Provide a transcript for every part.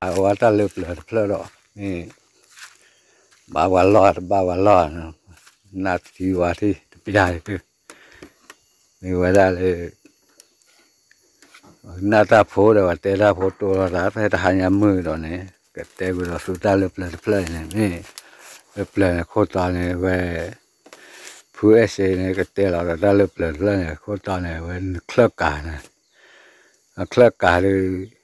အဝဲတၢ်လၢပျၢၤတဖျၢၣ်ဒီး မ့ၢ် ဘၣ်ဝဲလီၢ်တဘၣ်ဝဲလီၢ်, နၢ်ထံဝါထံတပျၢ်, မ့ၢ်ဝဲဒၣ်လၢ နၢ်တၢ်ဖိဒီး ပှၤတဲတၢ်ဖိတိၢ်လီၤသး ဖဲတဟါညါမုၢ်ဒီးန့ၣ် ကတဲကွံာ်ဒီးဆူတၢ်လၢပျၢၤတဖျၢၣ်န့ၣ် မ့ၢ် လၢပျၢၤန့ၣ် ခိၣ်တီန့ၣ် ဝဲ ဖုအဲၣ်စ့န့ၣ် ကတဲလီၤဒီးတၢ်လၢပျၢၤတဖျၢၣ်န့ၣ် ခိၣ်တီန့ၣ် ဝဲနချၢၣ်ကၤန့ၣ်, နချၢၣ်ကၤဒီး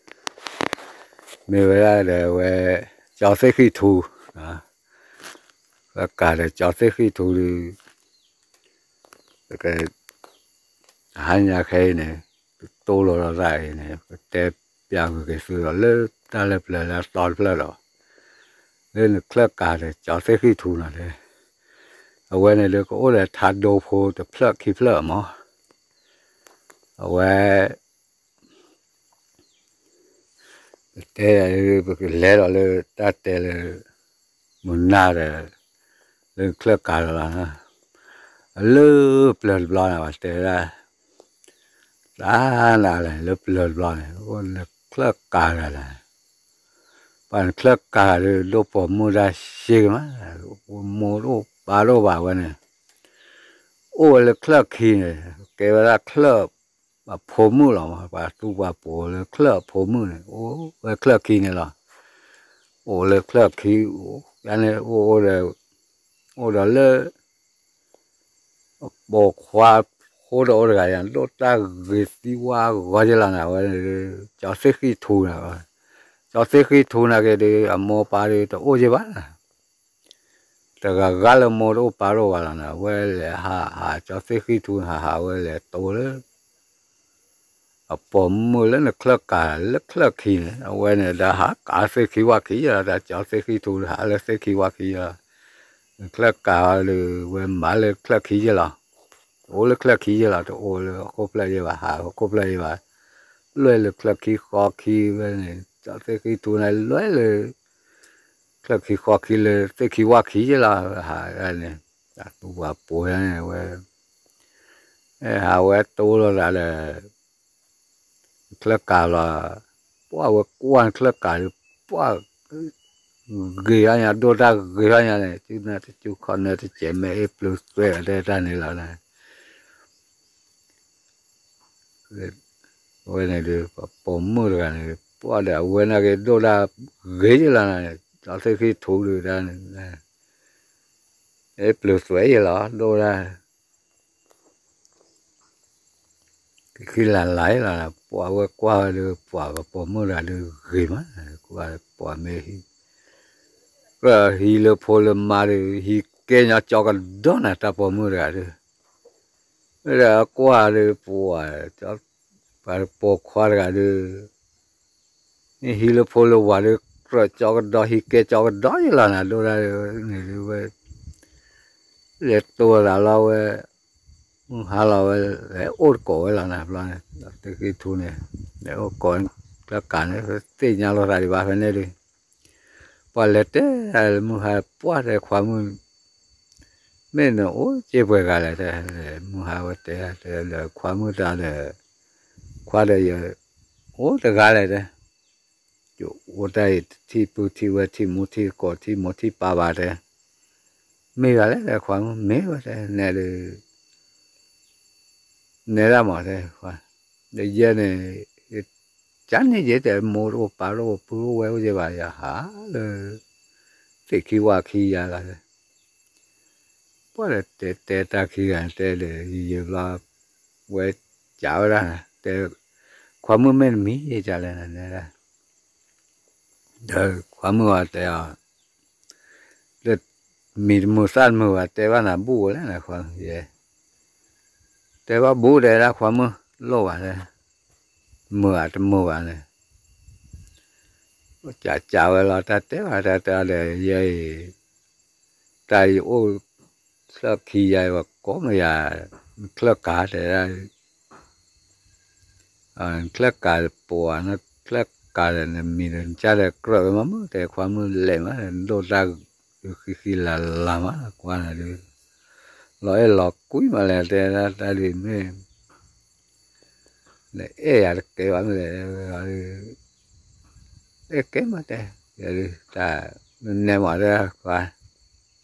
မ့ၢ်ဝဲဒၣ်ဒီးဝဲ ကၠီသ့ၣ်ဃံၣ်ထူ, ချၢၣ်ကၤဒီးကၠီသ့ၣ်ဃံၣ်ထူဒီး တဟါညါခဲအံၤန့ၣ် ကတိၢ်လီၤသးအံၤန့ၣ် ကတဲပျးကွံာ်က့ၤသုဒီးလၢတၢ်လၢပျၢၤလၢအသီတဖျၢၣ်ဒီး လၢနချၢၣ်ကၤဒီးကၠီသ့ၣ်ဃံၣ်ထူန့ၣ်, အဝဲန့ၣ်ဒီးကအိၣ်ဒီးထါဒိဖိတဖျၢၣ်ခံဖျၢၣ်မး, အဝဲ ပတဲ ပကလဲၤဒီးလၢတၢ်တဲလၢ မုၢ်နၤဒီး လၢချၢၣ်ကၤဒီးလီၤ, အလၢပျၢၤတဘျီန့ၣ် ပှၤတဲဝဲဒၣ် တၢ်နၤလဲၣ် လၢပျၢၤတဘျီန့ၣ် အိၣ်လၢချၢၣ်ကၤတဂၤလဲၣ်, ပှၤနချၢၣ်ကၤဒီး ဒိၣ်ပိာ်မုၣ်တၢ်ရှ့ကမး, မိၢ်တအိၣ်ပၢ်တအိၣ်ဘၣ်ဝဲန့ၣ်, အိၣ်ဝဲလၢချၢၣ်ခံန့ၣ် ကဲဝဲဒၣ်ချၢၣ် အဖိမုၣ်လီၤ, ပှၤသူပှၤပိာ်လၢချၢၣ်အဖိမုၣ်န့ၣ် အိၣ်ဝဲချၢၣ်ခံန့ၣ်လီၤ, အိၣ်လၢချၢၣ်ခံ, န့ၣ် အိၣ်ဒီး အိၣ်ဒီးလၢ ပိာ်ခွါ ဃိတအိၣ်တဂၤယၤ ဒိၣ်တၢ်ဂ့ၤသံဝါဂီၤယဲလီၤန့ၣ် အဝဲ ကၠီသ့ၣ်ဃံၣ်ထူန့ၣ်, ကၠီသ့ၣ်ဃံၣ်ထူန့ၣ်က့ၤဒီး အမိၢ်ပၢ်ဒီးတအိၣ်ယဲဘၣ် တဂၤဂၤလၢမိၢ်တအိၣ်ပၢ်တအိၣ်ဘၣ်လီၤန့ၣ် အဝဲလဲၤဟးဟး ကၠီသ့ၣ်ဃံၣ်ထူန့ၣ် ဟးဟးဝဲလဲၤတိၢ်လၢ အပိာ်မုၣ်လၢနချၢၣ်ကၤလၢချၢၣ်ခံန့ၣ် အဝဲန့ၣ်ဒီးဟးကးသ့ၣ်ခံဝၣ်ခံယဲလီၤ, တၢ်ကၠီသ့ၣ်ဃံၣ်ထူဒီးဟးလၢသ့ၣ်ခံဝၣ်ခံယဲလီၤ, နချၢၣ်ကၤဒီးဝဲမၤလၢချၢၣ်ခံယဲလီၤ, တအိၣ်လၢချၢၣ်ခံယဲလီၤ, တအိၣ်လၢဟီၣ်ခိၣ်ဖျၢၣ်ယဲဘၣ်, ဟးဟီၣ်ခိၣ်ဖျၢၣ်ယဲဘၣ်, လွဲၢ်လၢချၢၣ်ခံဃီခံဝဲန့ၣ် ကၠီသ့ၣ်ဃံၣ်ထူန့ၣ် လွဲၢ်လၢ ချၢၣ်ခံဃီခံလၢသ့ၣ်ခံဝၣ်ခံယဲလီၤ, ဟးန့ၣ် တၢ်သူပှၤပိာ်န့ၣ်ဝဲ ဟးဝဲတိၢ်လီၤသးဒီး ချၢၣ်ကၤလီၤ, ပှၢ်ဝဲကွၢ်ချၢၣ်ကၤဒီး ပှၢ် ဂ့ၤထီၣ်ညါ ဒိၣ်တၢ်ဂ့ၤထီၣ်ညါန့ၣ် စုနၢတစူခီနၢတစဲး မ့ၢ်အ့ၣ်ပျုၤသွဲၣ်အီၤတဲတၢ်န့ၣ်လီၤ, ဝဲန့ၣ်ဒီး ပပိာ်မုၣ်တဂၤန့ၣ် ပှၢ်ဒီးအဝဲန့ၣ်က့ၤဒိၣ်တၢ်ဂ့ၤယဲလီၤန့ၣ် ကၠီသ့ၣ်ဃံၣ်ထူဒီးတၢ်န့ၣ် အ့ၣ်ပျုၤသွဲၣ်ယဲလီၤ ဒိၣ်တၢ် ကခံလၢ်လၢ်လီၤ, ပှၤဝဲကွၢ်ဝဲဒီး ပှၤပပိာ်မုၣ်တဂၤဒီးဂ့ၤမး, ကွၢ်ပှၤမ့ၢ်ဟံး, ကြၢးဟံးလၢဖိလၢမါဒီး ဟံးကဲညီကၠီကဒီးနၤ တၢ်ပိာ်မုၣ်တဂၤဒီး, ဝဲဒီးကွၢ်ဒီးပှၤ, ပှၤပိာ်ခွါတဂၤဒီး ဟံးလၢဖိလၢဝၤဒီး ကြၢးကၠီကဒီး ဟံးကဲကၠီကဒီးယဲလီၤနၤ ဒိၣ်တၢ်န့ၣ်ဒုးဝဲ လဲၤတိၢ်သးလီၤဝဲ, မုၢ်ဟါလီၤဝဲ, လဲၤအိၣ်တကိးဝဲလီၤနၤ ဘျီန့ၣ် သ့ၣ်ဃံၣ်ထူန့ၣ်, လဲၤအိၣ်ကိး ချၢၣ်ကၤန့ၣ် သ့ၣ်ညါလိာ်သးဒံးဘၣ်ဖဲန့ၣ်ဒီး, ပှၤလဲၤတဲလၢမုၢ်ဟါ ပှၢ်တဲခွါမုၣ် မ့ၢ်နအိၣ်စ့ၢ်ပှဲၤဂၤလဲၣ်တဲ, မုၢ်ဟါဝဲတဲတဲလၢ ခွါမုၣ်တၢ်ဒီး, ခွါဒီးယ အိၣ်တဂၤလဲၣ်တဲ, ယအိၣ်တၢ်အံၤ ထံၣ်ပုၢ်ထံၣ်ဝဲၢ် ထံၣ်မူထံၣ်ကိး ထံၣ်မိၢ်ထံၣ်ပၢ်ဘၣ်တဲ, မ့ၢ်ဘၣ်လဲၣ်တဲ ခွါမုၣ် မ့ၢ်ဝဲတဲ နဲဒုး နဲဒၣ်မးတဲ, ဒီးယဲန့ၣ် ကန့ၣ်ယဲတဲ မိၢ်တအိၣ်ပၢ်တအိၣ် ပုၢ်အိၣ်ဝဲၢ်အိၣ်ယဲဘၣ် ယဟးလၢ သ့ၣ်ခံဝၣ်ခံယၤလီၤတဲ, ပှၢ်ဒီးတဲတဲတၢ်ခံဂၤန့ၣ် တဲဒီးယယဘျီ ဝဲကးဝဲဒၣ် တဲ ခွါမုၣ်မ့ၢ်တမံၤယဲကလဲၣ်န့ၣ်ဒၣ်, ဒီးခွါမုၣ်အီၤတဲအီၤ လၢမံၤတမုာ်သၣ်တမုာ်ဘၣ် တဲဘၣ်နၤဘူၣ်ဝဲလဲၣ်နခွါယဲ, တဲဘၣ်ဘူၣ်တဲဒၣ်ခွါမုၣ်လိၣ်ဘၣ်တဲ, မုာ်ဧါတမုာ်ဘၣ်န့ၣ်, ကးကးဝဲလီၤ တၢ်တဲဘၣ်တၢ်တဲဒီးယဲအံၤ, တၢ်အံၤအိၣ် ချၢၣ်ခံယၤအံၤ ပကိးမယၤ ချၢၣ်ကၤတဲဒၣ် ချၢၣ်ကၤပိာ်ဧါ ချၢၣ်ကၤဒီးနမံၤဒီးနကၢ်ဒီးကြၢးဝဲမးမုၢ် တဲခွါမုၣ်လဲၤမး ဒိၣ်တၢ်ဃံဃံလၤလၤမး ကွၢ်နၤဒုး လီၤအဲၣ်လီၤကွံမးလဲၣ် တဲဒၣ်တၢ်ဒုးမ့ၢ် နအဲၣ်ယၤတကဲဘၣ်မ့ၢ်လဲၣ် ဝဲဒီး တဲကဲမးတဲ, တၢ်, နဲမးတဲခွါ,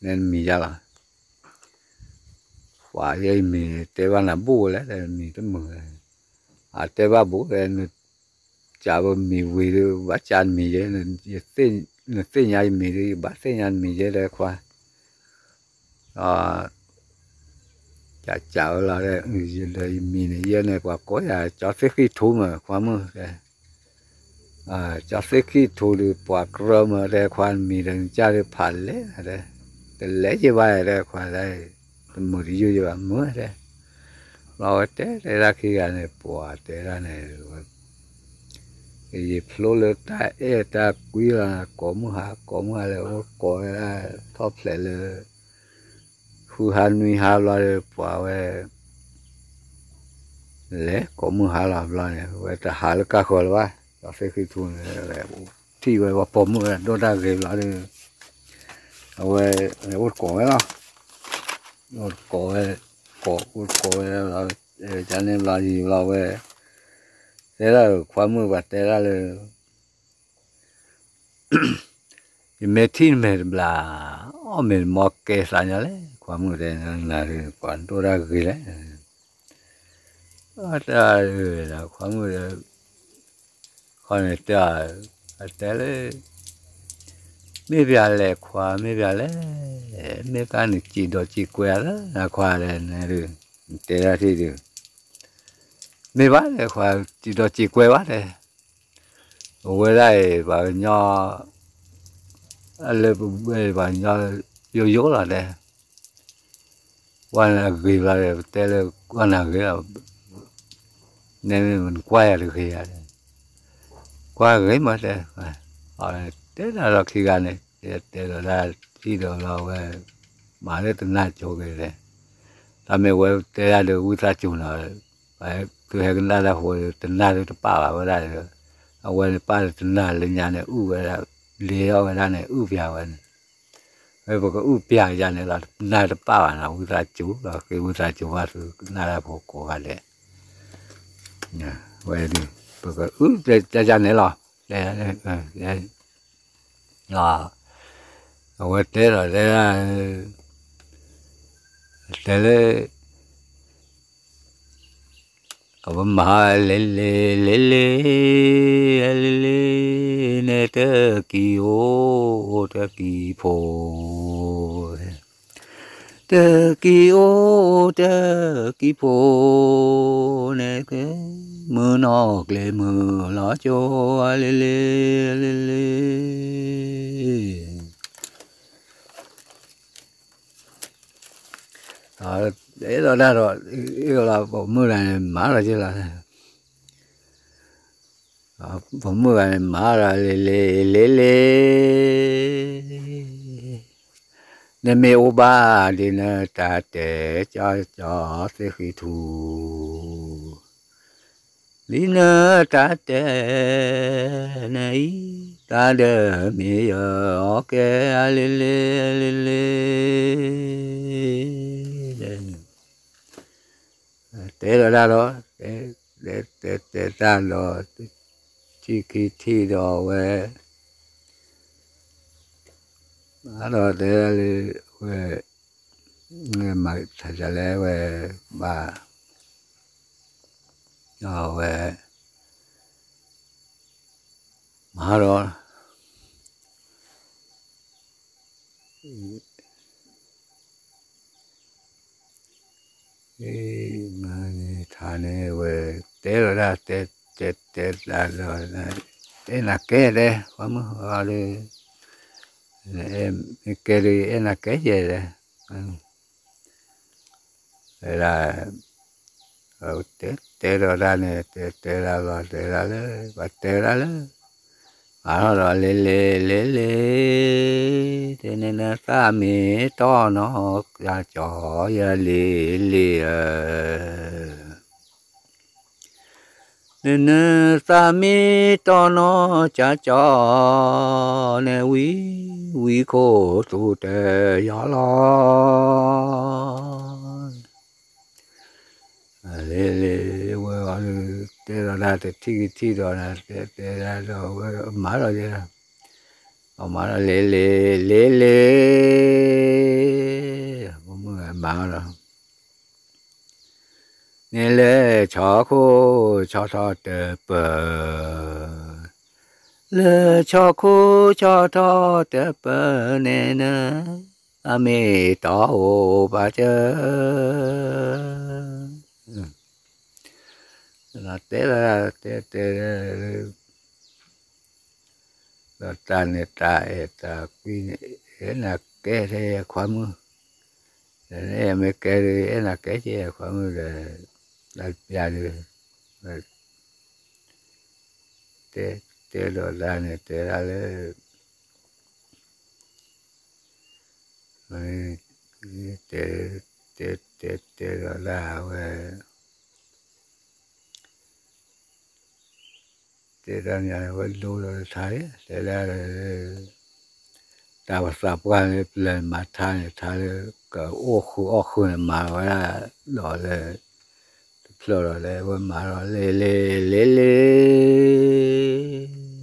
နဲနမံၤယါလီၤ, ပှၤယဲယမံၤန့ၣ် တဲဘၣ်နၤဘူးဝဲလဲၣ်တဲမံၤတမုာ်, အတဲဘၣ်ဘူးတဲ, နကးပမံၤဝံၤဒီး ဘၣ်ကးနမံၤယဲ, နသ့ၣ်ညါယမံၤဒီး ယဘၣ်သ့ၣ်ညါနမံၤယဲတဲခွါ ကးကးဝဲလီၤ, ဒီးယမံၤန့ၣ် ယဲန့ၣ် ပှၤကိးယၤ ကၠီသ့ၣ်ဃံၣ်ထူမး ခွါမုၣ်တဲ, ကၠီသ့ၣ်ဃံၣ်ထူဒီး ပှၤကြၢးမးတဲခွါ နမံၤဒီးနကၢ်ဒီးဖးလဲၣ်တဲ, တလဲၤယဘၣ်တဲခွါ, တမုာ်တယုၢ်ယဘၣ်မုာ်တဲ, ဘျီဝဲတဲတဲဒၣ်ခံဂၤန့ၣ် ပှၤတဲဒၣ်န့ၣ် ယဖျိလၢတၢ်အဲၣ်တၢ်ကွံလီၤ, ကိးမုၢ်ဟါ ကိးမုၢ်ဟါလၢအိၣ်ကိးဝဲဒၣ် ထီၣ်ဖျဲးလၢ ဃုဟါနွံဟါဘျီဒီး ပှၤဝဲ လဲၤကိးမုၢ်ဟါလီၤဘျီန့ၣ် ဝဲတဟးလၢကၢ်ဃၢၤလၢၤဘၣ်, ဒီးသ့ၣ်ဃံထူန့ၣ် ထံၣ်ဝဲ ပှၤပိာ်မုၣ်ဝဲဒိၣ်တၢ်ဂ့ၤဘျီဒီး အဝဲ အိၣ်တကိးဝဲလီၤ, အိၣ်တကိးဝဲ, ကိးအိၣ်တကိးဝဲလီၤ, ကန့ၣ်ဘျီယံၤဘျီဝဲ တဲဒၣ်ခွါမုၣ်ပှၤတဲဒၣ်လၢ ယမ့ၢ်ထံၣ်နမဲာ်တဘျီ, အီၣ်မ့ၤတမီၢ်ကဲသးညီလဲၣ်, ခွါမုၣ်တဲ, နၤပှၤဒိၣ်တၢ်ဂ့ၤလဲၣ်, တၢ်, ခွါမုၣ်, ခီန့ၣ်တဲ, အတဲလၢ မ့ၢ်ပၠးလဲၣ်ခွါ မ့ၢ်ပၠးလဲၣ်, မ့ၢ်ကါန့ၣ်စံးဒီးစံးကွဲးလၢနခွါလဲၣ်န့ၣ်, နတဲဒၣ်ထံၣ်ဒီး, မ့ၢ်ဘၣ်လဲၣ်ခွါ, စံးဒီးစံးကွဲးဘၣ်လဲၣ်, အဝဲဒၣ်အံၤ ပှၤကညီ, အလၢပဝဲပှၤကညီ, ယိယိလီၤတဲ, ကွၢ်နၤဂ့ၤလီၤဒီး ပတဲလၢ, ကွၢ်နၤဂ့ၤလီၤ, နဲမ့ၢ်နကွၢ်ယၤတဂ့ၤဧါ, ကွၢ်ဂ့ၤမးတဲ, တဲဒၣ်လီၤခံဂၤန့ၣ်, တဲဒီးဒၣ်ထံၣ်ဒီးလီၤဝဲ, မၤလၢတနၢ်ကၠိက့ၤလဲၣ်, တၢ်မ့ၢ်ဝဲတဲဒၣ်ဒီးဝံသးစူၤနီၤ, သုဟဲကနၣ်တၢ်ဖိဒီး တနၢ်ဒုးတပာ်ဘၣ်ဝဲဒၣ်ဒီး, အဝဲန့ၣ်ပာ်လၢတနၢ်လၢညါန့ၣ် အုၣ်ဝဲဒၣ်, လ့ထီၣ်ဝဲဒၣ်န့ၣ် အုၣ်ပၠးဝဲန့ၣ်, ဝဲပကအုၣ်ပၠးယၤန့ၣ်လီၤ, တနၢ်တပာ်ဘၣ်နီၤ, ဝံသးစူၤလီၤ, ဃ့ဝံသးစူၤဘၣ်သုကနၣ်တၢ်ဖိကိးဂၤဒဲး, ဝဲဒၣ်, ပကအုၣ်ယၤန့ၣ်လီၤ, အဝဲတဲဒီးတဲဒၣ်, တဲလၢ အဝဲမၤလဲၤလဲၤလဲၤလဲၤ, လဲၤလဲၤ, န့ၣ်တကံၢ်အိၣ်တကံၢ်ဖိ, တကံၢ်အိၣ်တကံၢ်ဖိ, န့ၣ်ကဲ, မုၢ်နီၢ်ကျဲမုၢ်လီၤကၠိ, လဲၤလဲၤလဲၤလဲၤ တဲလီၤတၢ်ဒီး, ပိာ်မုၣ်ဂၤန့ၣ်မၤလီၤက့လီၤ, ပိာ်မုၣ်ဂၤန့ၣ်မၤလီၤလဲၤလဲၤလဲၤလဲၤ, နမ့ၢ်အိၣ်ဘၣ်ဒ်နတၢ်တဲ, ကၠီကၠီသ့ၣ်ဃံထူ ဒ်နတၢ်တဲ, နအံၤ, တၢ်ဒီးမ့ၢ်ယအီၣ်ကဲ, လဲၤလဲၤလဲၤလဲၤ တဲလီၤတၢ်ဒီး, တဲတဲတၢ်ဒီး, ထံၣ်ခံထံၣ်ဒီးဝဲ, ဒီးတဲလၢဝဲ, မၤသးဒ်လဲၣ်ဝဲ, ဘၣ်, ဒီးဝဲ, မၤဒီး မ့ၢ်ထါန့ၣ်ဝဲ, တဲလီၤဒၣ်တဲ, တဲတဲတၢ်ဒီး, အဲၣ်နၤကဲဒဲး ပှၤမုၣ်ဒီး, အဲၣ်နၤကဲဒဲးအဲၣ်နၤကဲယဲၢ်ဒဲး, ဝဲဒၣ် တဲတဲဒီးတၢ်န့ၣ် တဲတဲဒၣ်လီၤ တဲဒၣ်လၢ, ပှၤတဲဒၣ်လၢ, အထီၣ်ဒီးလဲၤလဲၤလဲၤလဲၤ, တဲန့ၣ်နသးမ့ၢ်တီၢ်နီၢ်ကၠီ ယလဲၤလဲၤဧၢ, နနသးမ့ၢ်တီၢ်နီၢ်ကၠီကၠီ, နဝံဝံခိၣ်သူတယီလီၤ. လဲၤလဲၤဝဲအီၤဒီး တဲဒီးဒၣ်တထံၣ်ကထံၣ်ဒီး တဲတဲဒၣ်ဒီးဝဲမၤဒီးယဲ, အမၤဒီးလ့လ့လ့လ့, ပိာ်မုၣ်ဂၤမၤဒီး န့ၣ်လၢဆီခိၣ်ဆီထီၣ်တပၢၢ်, လၢဆီခိၣ်ဆီထီၣ်တပၢၢ်န့ၣ်နၤ, အမ့ၢ်တီအိၣ်ပာ်စၢၤ, တဲတဲတဲတဲ ဒီးတၢ်န့ၣ်တၢ်အဲၣ်တၢ်ကွံန့ၣ် အဲၣ်နၤကဲထဲခွါမုၣ်, ဒီးမ့ၢ်ကဲဒီး အဲၣ်နၤကဲကဲခွါမုၣ်ဒီး တၢ်ပျၢ်ဒီး တဲတဲဒီးတၢ်န့ၣ် တဲဒၣ်လၢ တဲတဲတဲတဲဒီးတၢ်ဝဲ တဲတၢ်န့ၣ်ဝဲဒိဒီးထါလံ တဲဒၣ် တၢ်ပသးပှၢ်လၢပျၢၤမၤထါန့ၣ် ထါလၢ ကအိၣ်ဃုာ်အီၣ်ဃုာ်န့ၣ် မၤဝဲဒၣ်ဒီးလၢ တဖျၢၣ်ဒီးလၢဝဲမၤဒီးလ့လ့လ့လ့,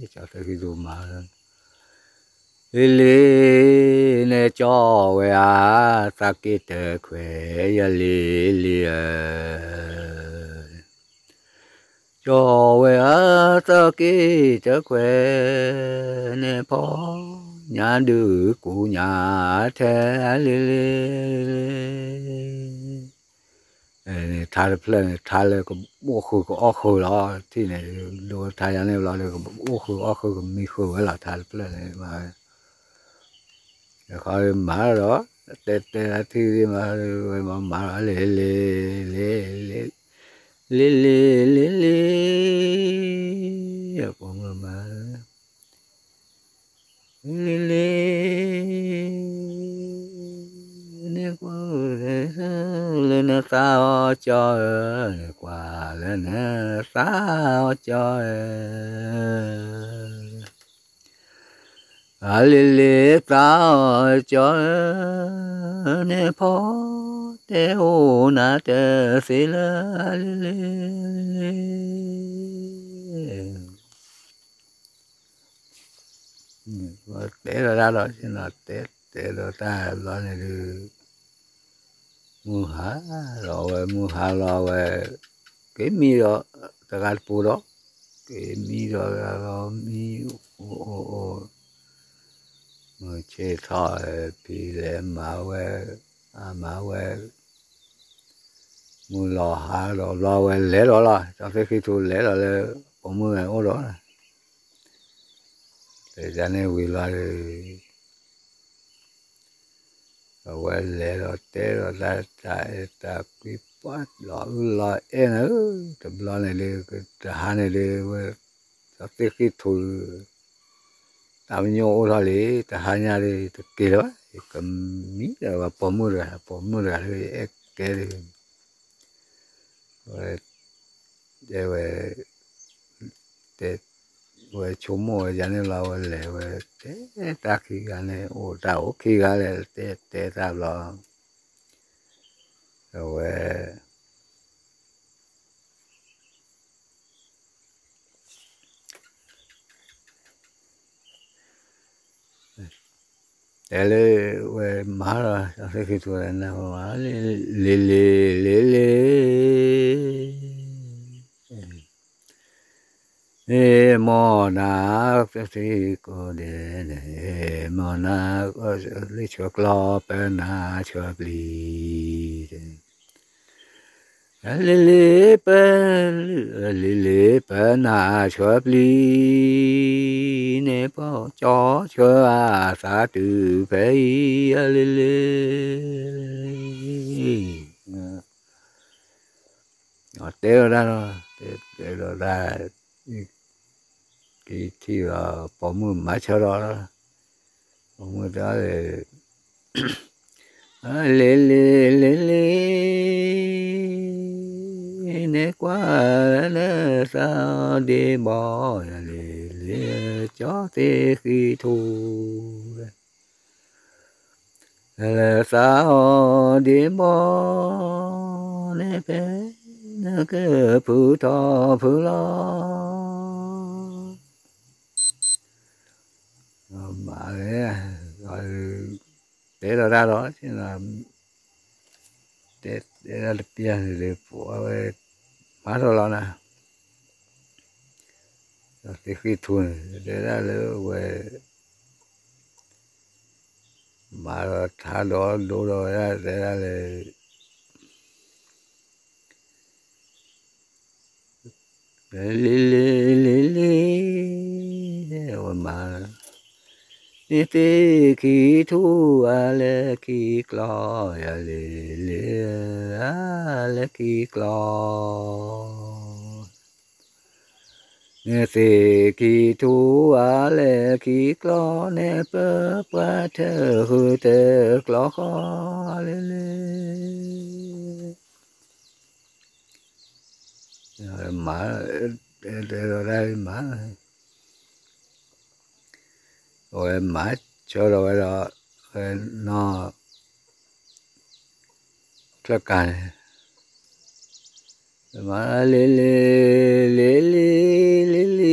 ကၠီသ့ၣ်ခံသူမၤ လ့လ့န့ၣ်ကၠီဝဲဧါ, သးက့ၣ်တခွဲးယလ့လ့ဧၢ, ကၠီဝဲဧါ, သးက့ၣ်တခွဲးန့ၣ်ဖီ ညါဒုးကူညါထဲလ့လ့ ထါတဖျၢၣ်န့ၣ် ထါလၢကအိၣ်ဃုာ်ကအီၣ်ဃုာ်လီၤ ထံၣ်န့ၣ် ဒိထါယါန့ၣ်ဘျီလၢကအိၣ်ဃုာ်အီၣ်ဃုာ်ကမံဃုာ်ဝဲလီၤ ထါတဖျၢၣ်န့ၣ် ခီမၤဒီး တဲတဲထံၣ်မၤဝဲမၤမၤလီၤ လ့လ့ လ့လ့ လ့လ့ လ့လ့ ပိာ်မုၣ်မၤ လ့လ့ န့ၣ်ကွၢ်လၢနသးအီၣ်ကၠီဧၢ, န့ၣ်ကွၢ်လၢနသးအီၣ်ကၠီဧၢ, အလ့လ့သးအီၣ်ကၠီဧၢ, န့ၣ်ဖီတဲအိၣ်နၤတသ့လၢအလ့လ့ တဲဒီးတၢ်လီၤ တဲတဲဒီးတၢ်ဘျီန့ၣ်ဒုး မုၢ်ဟါလီၤဝဲ မုၢ်ဟါလီၤဝဲ က့ၤမံဒီး တဂၤတပူၤဒီး က့ၤမံဒီးဂၤလီၤ မံအိၣ်အိၣ်အိၣ် မုၢ်ဆ့ၣ်ထီၣ် ဖံလဲၤမၤဝဲ အမၤဝဲ မုၢ်လီၤဟါဒီးဘျီဝဲလဲၤဒီးလီၤ ကၠီသ့ၣ်ဃံထူလဲၤဒီးလၢ ပိာ်မုၣ်ဂၤအိၣ်ဒီး တၢ်န့ၣ်ဝံၤလီၤဒီး အဝဲလဲၤဒီးတဲဒီးတၢ်တၢ်အဲၣ်တၢ်ကွံပှၤလီၤအုၣ်လီၤအဲၣ်နၤဧၢ တဘျီန့ၣ်ဒုး တဟါန့ၣ်ဒုး ဝဲ ကၠီသ့ၣ်ဃံထူ တၢ်ပညိၣ်အိၣ်ထီၣ်လံ တဟါညါဒုး တက့ၤလၢၤဘၣ် ယကမံဒီးပိာ်မုၣ်တဂၤ ပိာ်မုၣ်တဂၤလၢအဲၣ်ကဲဒုး ဝဲ တဲဝဲ တဲ ဝဲဆိကမိၣ်ဝဲယၤန့ၣ်လီၤ ဝဲလဲၤဝဲ တဲတၢ်ခံဂၤန့ၣ် အိၣ်တၢ်အိၣ်ခံဂၤလဲၣ် တဲတဲတၢ်ဘျီ အဝဲ တဲလၢ ဝဲမၤဒီး သ့ၣ်ခ့ထူဝဲနၤ လ့လ့ လ့လ့ မ့ၢ်နၤ သ့ၣ်ကိးဒဲးန့ၣ် မ့ၢ်နၤ လၢဆှၢကျီပနၤဆှၢပျံၤ လ့လ့ပ လ့လ့ပနၤဆှၢပျံၤ န့ၣ်ပီၢ်ကၠီဆှၢအသးတုၤဖဲအံၤ လ့လ့ တဲဝဲဒၣ်လီၤ တဲဒီးတၢ် ကထံၣ်ဒီး ပိာ်မုၣ်မၤဆၢဒီး ပိာ်မုၣ်တဲ လ့လ့ လ့လ့ န့ၣ်ကွၢ်လၢနသးဒ့ဘီ လ့လ့ ကၠီသ့ၣ်ဃံထူ လၢသးအီၤဒ့ဘီ န့ၣ်ဖဲ နကဖုထီၣ်ဖုလီၤ, မၤဝဲ, တဲလီၤတၢ်လီၤ, တဲ, တဲဒၣ်တပျၢ်န့ၣ် ပဝဲမၤထီၣ်လီၤနၤ, ဒီးသ့ၣ်ဃံထူန့ၣ် တဲဒၣ်လၢဝဲ မၤဒီးထါဒီးဒိဒီးဝဲဒၣ် တဲဒၣ်လၢ လ့လ့လ့လ့, ဝဲမၤ, နသ့ၣ်ခံထူၣ်အါလၢခံကျီ, ယၤလ့လ့, အါလၢခံကျီ, နသ့ၣ်ခံထူၣ်အါလၢခံကျီ, နပၢပှၤထၢဃုာ်တကျီဃီ, လ့လ့ မၤ, တဲဒီးတၢ်မၤ, အဝဲမၤဆၢထီၣ်ဝဲဒီး ဝဲနီၢ်ချၢၣ်ကၤန့ၣ်, မၤလ့လ့, လ့လ့, လ့လ့,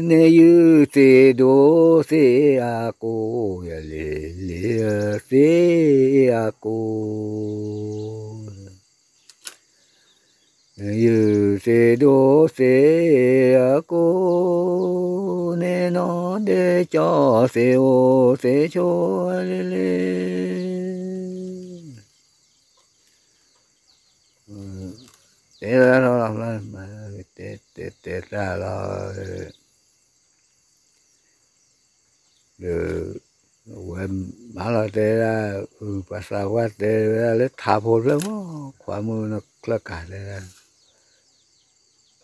နယုၢ်သ့ၣ်ဒိၣ်သ့ၣ်အကိၢ်, ယၤလ့လ့, သ့ၣ်အကိၢ်, နယုၢ်သ့ၣ်ဒိၣ်သ့ၣ်အကိၢ်, နနီၢ်ဒဲကၠီသ့ၣ်အိၣ်သ့ၣ်ဆိး, လ့လ့ တဲလီၤ, တဲတဲတၢ်လီၤ, ဒီး ဝဲမၤလီၤတဲဒၣ်, ပှၤသးပှၢ်တဲဝဲဒၣ်လၢထးဖိတဖျၢၣ်မး, ခွါမုၣ်နီၢ်ချၢၣ်ကၤတဲဒၣ်,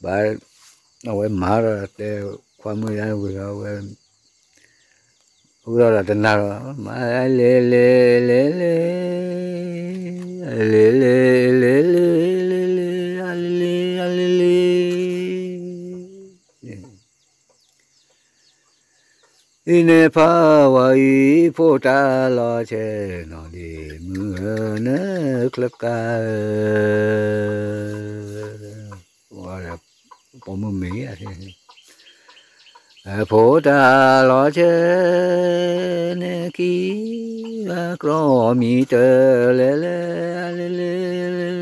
ဘၣ်, အဝဲမၤဒီးတဲ, ခွါမုၣ်ယါဝံၤဒီးဝဲ အိၣ်ဒီးတနၤဒီး မၤလ့လ့, လ့လ့, လ့လ့, လ့လ့, လ့လ့, အလ့လ့, အလ့လ့, အံၤန့ၣ်ဖးဝဲအံၤ ဖိတၢ်လီၤဆဲး နီၢ်ဒ့မုၣ်ဧၢ နချၢၣ်ကၤဧၢ, ပိာ်မုၣ်မ့ၢ် ဖိတၢ်လီၤဆဲး နခံဂၤကြီမံၤတၢ်လဲၤလဲၤ လ့လ့ တဲလီ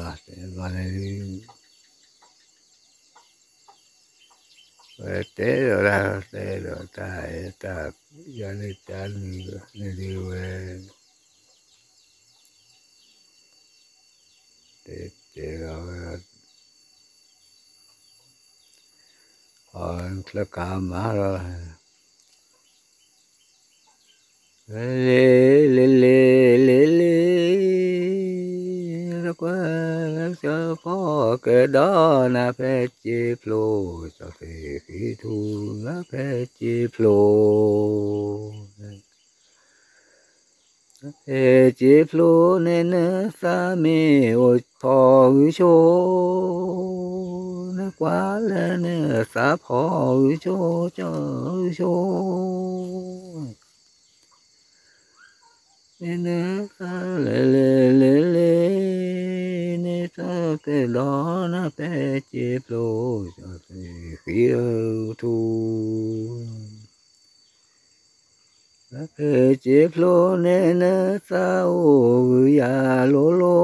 ၤ, တဲဘၣ်န့ၣ်, ဝဲတဲဒီးတၢ် တဲဒီးတၢ်အဲၣ်တၢ်, ယၤန့ၣ်တၢ်နုၤန့ၣ်ဒုးဝဲ, တဲတဲဒီးဝဲ, အချၢၣ်ကၤမၤဒီး လ့လ့လ့လ့လ့, ကွၢ်လၢကဖီကဒီးနၤဖဲစ့ဖျိ, ကၠီသ့ၣ်ဃံထူနၤဖဲစ့ဖျိ, ဖဲစ့ဖျိန့ၣ် နသးမ့ၢ်အိၣ်ဖီဂုာ်ဆိ, နကွၢ်လၢနသးဖီဂုာ်ဆိ ကၠီဂုာ်ဆိ နသးလဲၤလဲၤလဲၤလဲၤ, နသးကဒီးနၤဖဲစ့ဖျိ, ကၠီသ့ၣ်ဃံထူ ဖဲစ့ဖျိန့ၣ် နသးအိၣ်ဂုာ်ယၤလိၤလိၤ,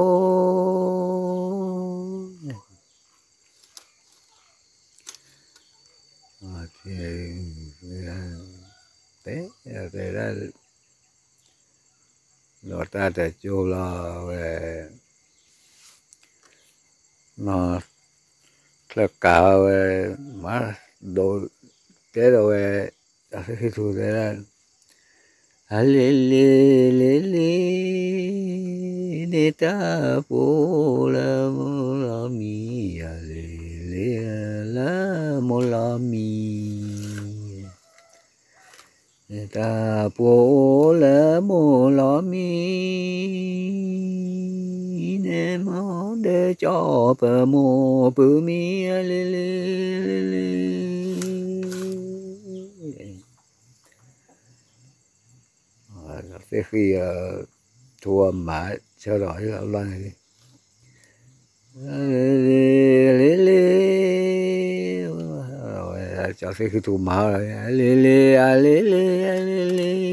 တဲ, တဲဒၣ်, လီၤတၢ်တကၠိလီၤဝဲ, နီၢ်ချၢၣ်ကၤဝဲ, မၤဒိး, တဲဒီးဝဲ, ကၠီသ့ၣ်ဃံထူတဲဒၣ်, အလ့လ့လ့လ့, နတၢ်ပှိၤလၢမိၢ်လီၤမံၤ, အလ့လ့လၢမိၢ်လီၤမံၤ, နတၢ်ပှိၤလၢမိၢ်လီၤမံၤ, နမၤဒီးကၠီပမိၢ်ပုၢ်မံၤ, အလ့လ့လ့လ့ သ့ၣ်ဃံၣ် ထူအမၤဆၢထီၣ်လီၤဘျီန့ၣ်, လ့လ့, ကၠီသ့ၣ်ဃံၣ်ထူမၤလီၤ, လ့လ့ အလ့လ့ အလ့လ့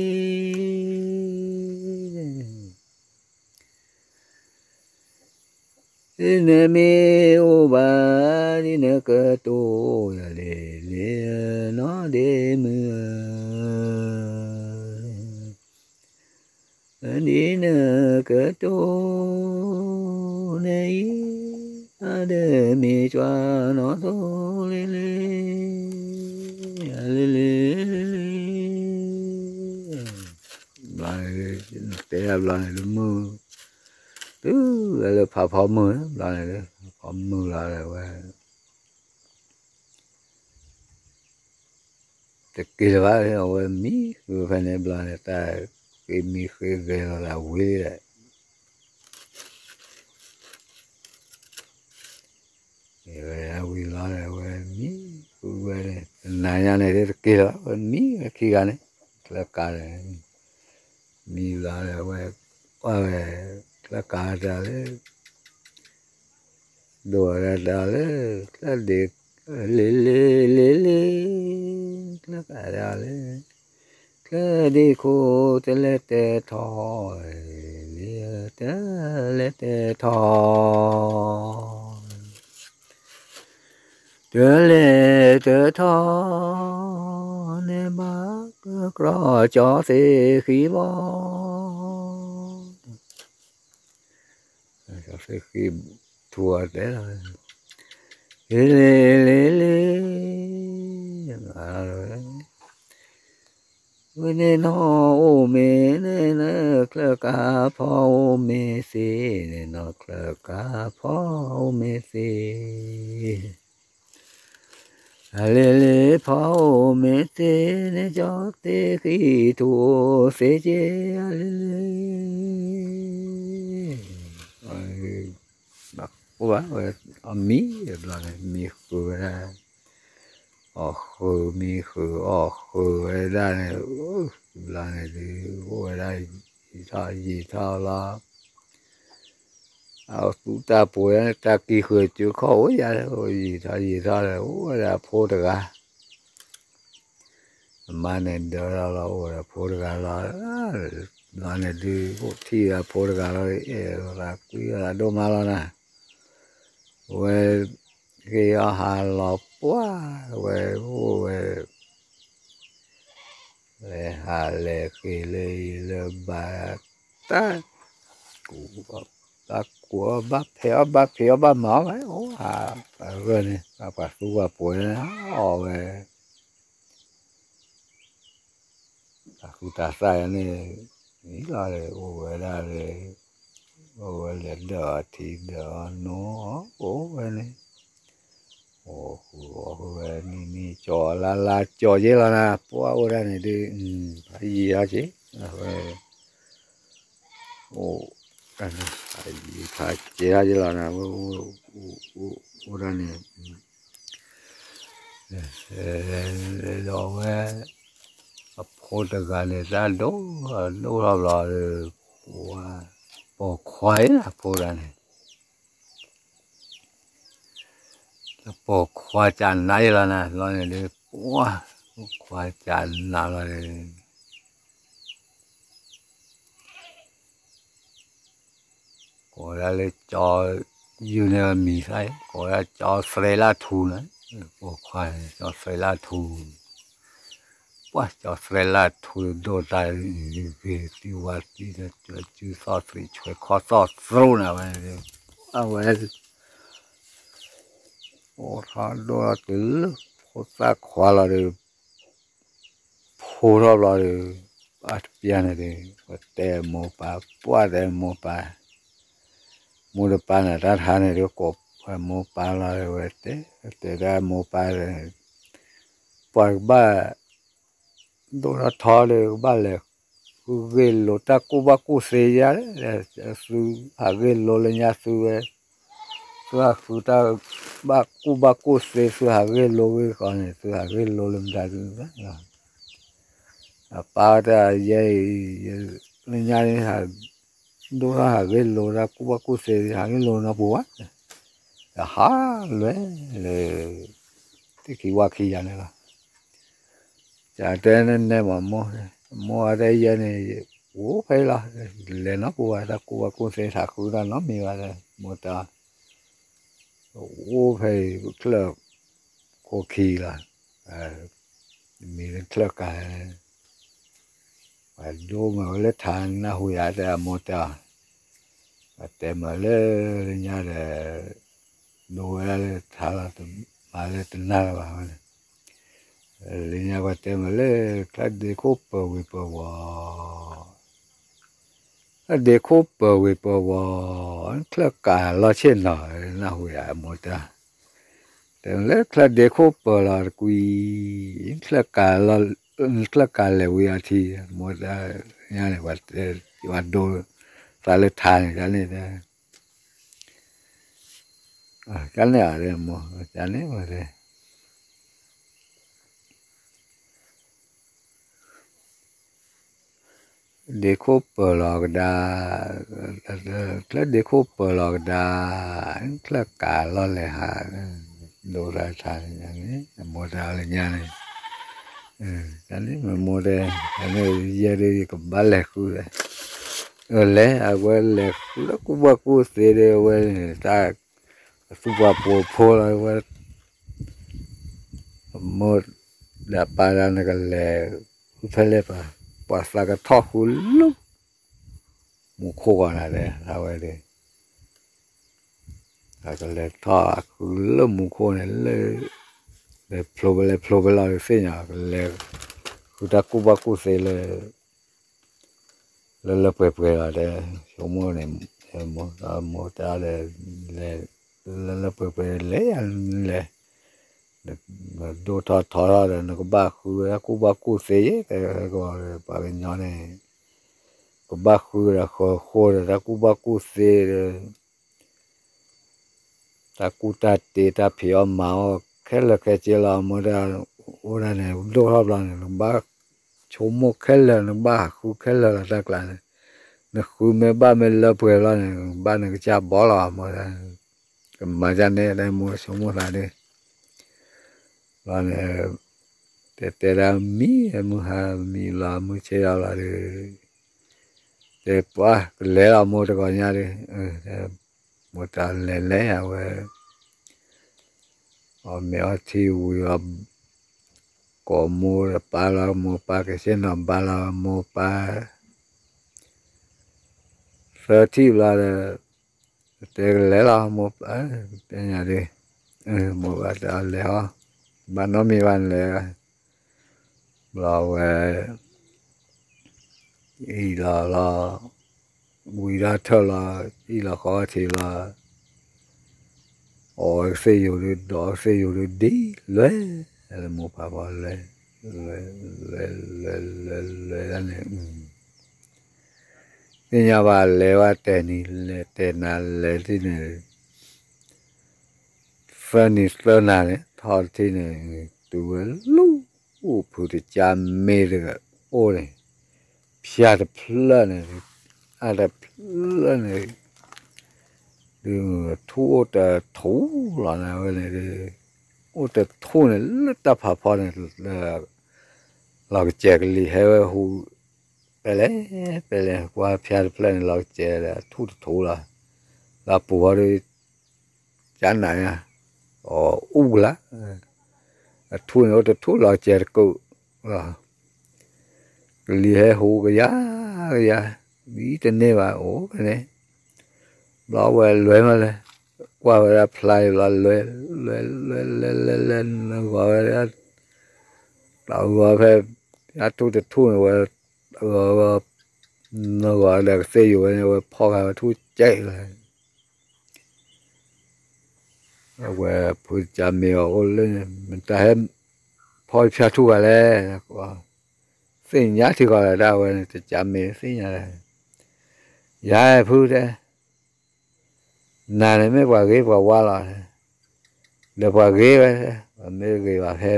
နမ့ၢ်အိၣ်ဘၣ်ဒ်နကတိၤ ယၤလ့လ့နီၢ်ဒ့မုၣ်ဧၢ, ဒ်နကတိၤန့ၣ်အံၤ, အဒီးမ့ၢ်ကွၢ်နီၢ်သိလ့လ့, လ့လ့, ဘျီန့ၣ် တဲဘျီန့ၣ်လၢမုၢ် တုၤလၢဖးဖီမုၢ်ဘျီန့ၣ်လၢ ဖးဖီမုၢ်လီၤဒီးဝဲ တက့ၤလၢၤဘၣ် အဝဲမံဃုာ်ဖဲန့ၣ်ဘျီန့ၣ် တၢ်ဃ့မံဃ့ဂဲၤလီၤသးဝံၤဒီး ဝံၤလီၤဒီးဝဲမံဃုာ်ဝဲန့ၣ် တနၤညါန့ၣ် တက့ၤလၢၤဘၣ် ဝဲမံဝဲခံဂၤန့ၣ် ချၢကါန့ၣ် မံလီၤဒီးဝဲ ကွၢ်ဝဲ ချၢကါတၢ်လၢ ဒိၣ်ဝဲဒၣ်တၢ်လၢ ချၢဒ့ လ့လ့ လ့လ့ ချၢကါတၢ်လၢ ချၢဒ့ခိၣ်တလဲၤတဲထီၣ် လ့တလဲၤတဲထီၣ် တလဲၤတဲထီၣ် န့ၣ်ဘၣ်ကကြီကၠီသ့ၣ်ဃံဘီ ကၠီသ့ၣ်ဃံထူအတဲလီၤ, လ့လ့ လ့လ့ ဝဲန့ၣ်နီၢ်အိၣ်မ့ၢ်န့ၣ် ချၢကါဖီအိၣ်မ့ၢ်သ့န့ၣ် နီၢ်ချၢကါဖီအိၣ်မ့ၢ်သ့ အလ့လ့ဖီအိၣ်မ့ၢ်သ့န့ၣ် ကၠီသ့ၣ်ဃံထူအိၣ်သ့က့ အလ့လ့ အိၣ်ဘၣ်ဝဲ အမံဘျီန့ၣ် မံဃုာ်ဝဲဒၣ် အီၣ်ဃုာ်မံဃုာ်အီၣ်ဃုာ်ဝဲဒၣ်န့ၣ် ဘျီန့ၣ်ဒုး အိၣ်ဝဲဒၣ်ယံာ်ထီၣ်ယံာ်ထီၣ်လီၤ အသူတၢ်ပှဲၤန့ၣ် တၢ်ကံၢ်ဃုာ်စုခီၣ်အိၣ်ယၤ ယံာ်ထီၣ်ယံာ်ထီၣ်ဒီး အိၣ်ဝဲဒၣ်ဖိတဂၤ အမါန့ၣ်ဒၢထီၣ်လီၤ အိၣ်ဝဲဒၣ်ဖိတဂၤလီၤ ဘျီန့ၣ်ဒုး အိၣ်ထံၣ်ဝဲဒၣ်ဖိတဂၤလီၤ အဲၣ်လိာ်သးကွံလိာ်သးဒိၣ်မးလီၤနၤ ဝဲ ဃ့အီၣ်ဟးလီၤပှၢ် ဝဲအိၣ်ဝဲ လဲၤဟးလဲၤဃ့လၢယလၢဘၣ် တၢ် ကူၣ် ဘၣ်ကူၣ်အီၣ်ဘၣ်ဖံးအီၣ်ဘၣ်ဖံးအီၣ်ဘၣ်မၤအီၣ်ဝဲ အိၣ်ဟး ပှၤဂၢၢ်န့ၣ် ပှၤသူပှၤပှဲၤန့ၣ် အီၣ်ဝဲ တၢ်ဃူတၢ်သၣ်န့ၣ် လီၤဒီး အိၣ်ဝဲဒၣ်ဒီး အိၣ်ဝဲလဲၤဒၢၣ်အီၤထံဒၢၣ်အီၤနိ အိၣ်ဝဲန့ၣ် အိၣ်ဃုာ်အိၣ်ဃုာ်ဝဲ နံၤနံၤကၠီလါလါကၠီယ့လီၤနၤ ပှၤအိၣ်ဒၣ်န့ၣ်ဒုး ဖးယံာ်ထီၣ်က့ၤ ဝဲ အိၣ် ဖးယံာ်ဖးကဲထီၣ်ယ့လီၤနၤ ဝဲ အိၣ်ဒၣ်န့ၣ် ဒီးဝဲ အဖိတဂၤန့ၣ် တၢ်ဒိၣ်ဒိၣ်ထီၣ်ဘျီဒီး ပိာ်ခွါအံၤ အဖိတဂၤန့ၣ် ပိာ်ခွါကနးယ့လီၤနၤ လီၤန့ၣ်ဒီး ပိာ်ခွါကနးလီၤဒီး ကိးဝဲဒၣ်လၢကၠီ ယုၢ်န့ၢ်မံၤသၣ် ကိးဝဲဒၣ်ကၠီသရဲလၢ်ထူန့ၣ် ပိာ်ခွါန့ၣ် ကၠီသရဲလၢ်ထူ ပှၢ်ကၠီသရဲလၢ်ထူဒိၣ်တၢ် ဂ့ၤသံဝါသံ ကၠီစုသီၣ်သရံးဆွဲးခီသီၣ်သရူးန့ၣ်ဝဲ အဝဲ အိၣ်ထီၣ်ဒိၣ်ထီၣ်တုၤလၢဖိသၣ်ခွါလီၤဒီး ဖိထီၣ်ဘျီဒီး အတပျၢ်န့ၣ်ဒီး ဝဲတဲမိၢ်ပၢ် ပှၢ်တဲမိၢ်ပၢ် မိၢ်တပၢ်န့ၣ် တၢ်တဟါန့ၣ်ဒီး ကိးဝဲမိၢ်ပၢ်လီၤဒီး ဝဲတဲ တဲဒၣ်မိၢ်ပၢ်ဒီး ပှၤကဘၣ် ဒိၣ်ထီၣ်ထီဒီး ကဘၣ်လဲၤ ဃုဂ့ၢ်လိာ်တၢ်ကူၣ်ဘၣ်ကူၣ်သ့ယါ သုဟးဂ့ၢ်လိာ်လၢညါသုဝဲ သုဟးဃုတၢ်ဘၣ်ကူၣ်ဘၣ်ကူၣ်သ့ သုဟးဂ့ၢ်လိာ်ဂ့ၢ်ဃီန့ၣ် သုဟးဂ့ၢ်လိာ်လၢမတၤသု အပၢ်တၢ်ယဲအံၤ ယ လၢညါန့ၣ် ဒိၣ်ထီၣ်ဟးဂ့ၢ်လိာ်တၢ်ကူၣ်ဘၣ်ကူၣ်သ့ ဟးဂ့ၢ်လိာ်နီတပူၤဘၣ်, ဟးလွဲလၢ သ့ၣ်ခံဝၣ်ခံယၤန့ၣ်လီၤ. ကတဲနဲနဲမးမိၢ်, မိၢ်အတဲယဲန့ၣ် အိၣ်ဖဲအံၤလီၤ, လဲၤနီတပူၤဘၣ် တၢ်ကူၣ်ဘၣ်ကူၣ်သ့ ဟးဃုတၢ်နီတမံၤဘၣ်ဒီး မိၢ်တဲ အိၣ်ဖဲအံၤ ချၢၣ်ခိၣ်ခံလီၤ, မံၤလၢချၢၣ်ကၤ ပှၤဒိမၤဝဲလၢထါနၢ်ဟူယၤ တဲအမိၢ်တဲအီၤ, ပှၤတဲမၤလၢလၢညါဒီး ဒိဝဲဒၣ်လၢထါလီၤ မၤလၢတနၢ်လၢၤဘၣ်ဝဲန့ၣ်, လၢညါပှၤတဲမၤလၢ ချၢၣ်ဒ့ခိၣ်ပၢၤဝ့ၤပၢၤဝီၤ ချၢၣ်ဒ့ခိၣ်ပၢၤဝ့ၤပၢၤဝီၤ, ချၢၣ်ကၤလီၢ်ဆ့ၣ်နီၤ နၢ်ဟူယၤ မိၢ်တဲ, တဲလၢချၢၣ်ဒ့ခိၣ်ပၢၤလီၤတကွံ, ချၢၣ်ကၤလီၤ, ချၢၣ်ကၤလဲၤဝံၤအထံ, မိၢ်တဲညါန့ၣ် ပှၤဒိသးလၢထါန့ၣ် ကန့ၣ်တဲ ကန့ၣ်အီၤတဲမိၢ် ကန့ၣ်ဝဲတဲ ဒ့ခိၣ်ပၢၤလီၤကဒါ, ချၢၣ်ဒ့ခိၣ်ပၢၤလီၤကဒါ, ချၢၣ်ကၤလီၢ်လဲၤဟး, ဒိသးထါန့ၣ် မိၢ်တဲအီၤလၢညါန့ၣ်, တၢ်န့ၣ်မ့ၢ်မိၢ်တဲ, တၢ်န့ၣ်ယဲဒၣ်ယကဘၣ်လဲၤဃုလဲၣ်, အလဲၤ အဝဲလဲၤဃုလၢကူၣ်ဘၣ်ကူၣ်သ့ဒီး အဝဲန့ၣ် တၢ် အသူၣ်ပှၤပိာ်ဖိလီၤ အဝဲ မိၢ်ဒၣ်ပၢ်ဒၣ်နကလဲၤ ဃုဖဲလဲၣ်ပှၤ, ပှၤသးကထီၣ်ဃုလၢ မူခိၣ်ဂီၤနၤဒီး အဝဲဒီး ကလဲၤထီၣ်ဃုလၢမူခိၣ်န့ၣ်လၢ လဲၤဖျိဖဲလဲၣ်ဖျိဖဲလဲၣ်သ့ၣ်ညါ ကလဲၤဃုတၢ်ကူၣ်ဘၣ်ကူၣ်သ့လၢ လၢလၢပှဲၤပှဲၤလီၤဒီး ဆိကမိၣ်န့ၣ် မိၢ်တၢ်ဒီး လဲၤ လၢလၢပှဲၤပှဲၤလဲၤယၤလဲၤ နဒိၣ်ထီၣ်ထီထီၣ်ဒီး နကဘၣ်ဃုဝဲတၢ်ကူၣ်ဘၣ်ကူၣ်သ့ တဲကီးဒီး ပှၤကညီန့ၣ် ကဘၣ်ဃုဒီးဃီဃိဒီး တၢ်ကူၣ်ဘၣ်ကူၣ်သ့ဒီး တၢ်ကူၣ်တၢ်တ့ တၢ်ဖံးအီၣ်မၤအီၣ် ခဲလၢာ်ခဲဆ့လီၤ မိၢ်တၢ် အိၣ်ဒၣ်န့ၣ် ဒိၣ်ထီၣ်ဘျီန့ၣ် နကဘၣ်ဆိကမိၣ်ခဲလၢာ် နကဘၣ်ဃုခဲလၢာ်လီၤတၢ်ကျါန့ၣ် နဃုမ့ၢ်ဘၣ်မ့ၢ်လၢပှဲၤလီၤန့ၣ် နကဘၣ်နကစၢ်ဘီလီၤ မိၢ်တၢ် ကမၤဒ်န့ၣ် တဲမိၢ်ဆိကမိၣ်သးဒ် ဘျီန့ၣ် တဲတဲဒၣ်မံ မုၢ်ဟါမံလီၤ မုၢ်ဆ့ၣ်ထီၣ်လီၤဒီး တဲပှၤကလဲၤလီၤမိၢ်တဂီၤညါဒီး မိၢ်တၢ်လဲၤလဲၤအဝဲ အီၣ်မ့ၤအီထံဝံၤအီၤ ကိးမိၢ်ဒီးပၢ်လီၤ မိၢ်ပၢ်ကဆ့ၣ်နီၤဘါလီၤ မိၢ်ပၢ် သၢထံၣ်ဘျီဒီး တဲကလဲၤလီၤ မိၢ်ပၢ် တဲညါဒ် မိၢ်ပၢ်တဲအီၤလဲၤဟီ ဘၣ်နီတမံၤဘၣ်လဲၤ ဘျီဝဲ အံၤလီၤလီၤ ဝံၤဒီးထၢၣ်လီၤ အံၤလီၤဃီထံးလီၤ အီၣ်ကသ့ၣ်ယိာ်ဒီး ဒီးကသ့ၣ်ယိာ်ဒီး ဒ်လဲၣ် လၢမိၢ်ပၢ်ဖီလဲၣ် လဲၤ လဲၤ လဲၤ လဲၤ လဲၤဒၣ်န့ၣ် သ့ၣ်ညါဘၣ်လဲၤဝဲတဲာ်နံၤ လဲၤတဲာ်နၤလဲၤထံၣ်န့ၣ် သၢနံၤသၢနၤန့ၣ် ထီၣ်တထံၣ်န့ၣ် တုၤဝဲလီၤ အိၣ်ဖုတကၢ်မ့ၢ်တဂၤအိၣ်န့ၣ် ဖၠါတဖျၢၣ်န့ၣ် အါတဖျၢၣ်န့ၣ် ဒုးထူၣ်အိၣ်တထူၣ်လီၤန့ၣ်ဝဲန့ၣ် အိၣ်တထူၣ်န့ၣ် လၢတၢ်ဖးဖီန့ၣ် လီၤကစဲၤကလံၤဟဲဝဲဟူ ပဲလဲၣ် ပဲလဲၣ် ကွၢ်ဖၠါတဖျၢၣ်န့ၣ် လီၤကစဲၤဒီးထူၣ်တထူၣ်လီၤ လၢအပူၤဃီဒီး ကနၤညါ အီၣ်အူကလါ အထူၣ်န့ၣ်အိၣ်တထူၣ်လီၤကစဲၤတကုးလီၤ ကလံၤဟဲဟူကယၤကယၤ ဒ်တန့ၢ်ဘၣ်အိၣ်ဖဲန့ၣ် ဘျီဝဲလဲၤမးလဲၤ ကွၢ်ဝဲဒၣ်ဖျါအံၤဘျီလဲၤ လဲၤ လဲၤ လဲၤ လဲၤ လဲၤ နဂီၤဝဲဒၣ် တၢ်ဂီၤဖဲ ဖၠါထူၣ်တထူၣ်န့ၣ်ဝဲ ဂီၤဂီၤ နဂီၤဒီးကသ့ၣ်ယိာ်ဝဲန့ၣ် ဝဲဖီၣ်ဃာ်ဝဲထူၣ်ကဲးလီၤ အဝဲဖုတကၢ်မ့ၢ်အီၤအိၣ်လၢန့ၣ် မတၤဟဲဖီၣ်ဖၠါထူၣ်ဃာ်လဲၣ် သ့ၣ်ညါထံဃီလၢဒၣ်ဝဲန့ၣ် တကၢ်မ့ၢ်သ့ၣ်ညါလဲၣ် ယၤဖုတဲ နၤန့ၣ် မ့ၢ်ပှၤဂ့ၤပှၤဝါလီၤ, ဒီးပှၤဂ့ၤဝဲ, ပမ့ၢ်ဂ့ၤဘၣ်ဖဲ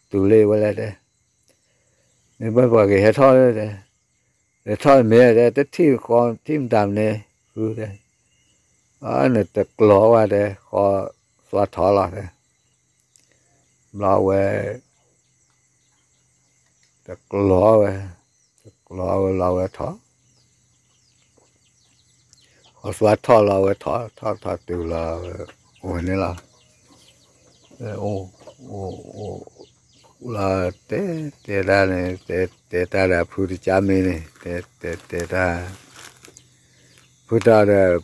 တုၤလၢဝဲလဲၣ်တဲ, မ့ၢ်ပှၤဂ့ၤဟဲထီၣ်လၢတဲ, လဲၤထီၣ်မ့ၢ်တဲ တထံၣ်ဃီထံၣ်မတၤမနုၤ ဖုတဲ, အနတကျီၤဝဲတဲ ဃီသွါထီၣ်လီၤတဲ, ဘျီဝဲ တကျီၤဝဲ, တကျီၤဝဲလီၤဝဲထီၣ် ဃီသွါထီၣ်လီၤဝဲထီၣ် ထီၣ်ထီၣ်တုၤလီၤ အိၣ်ဝဲန့ၣ်လီၤ. အိၣ် အိၣ် အိၣ်လီၤ တဲ တဲတၢ်န့ၣ် တဲ တဲတၢ်ဒီးဖုတကါမ့ၢ်န့ၣ် တဲ တဲ တဲတၢ် ဖုတၢ်ဒီး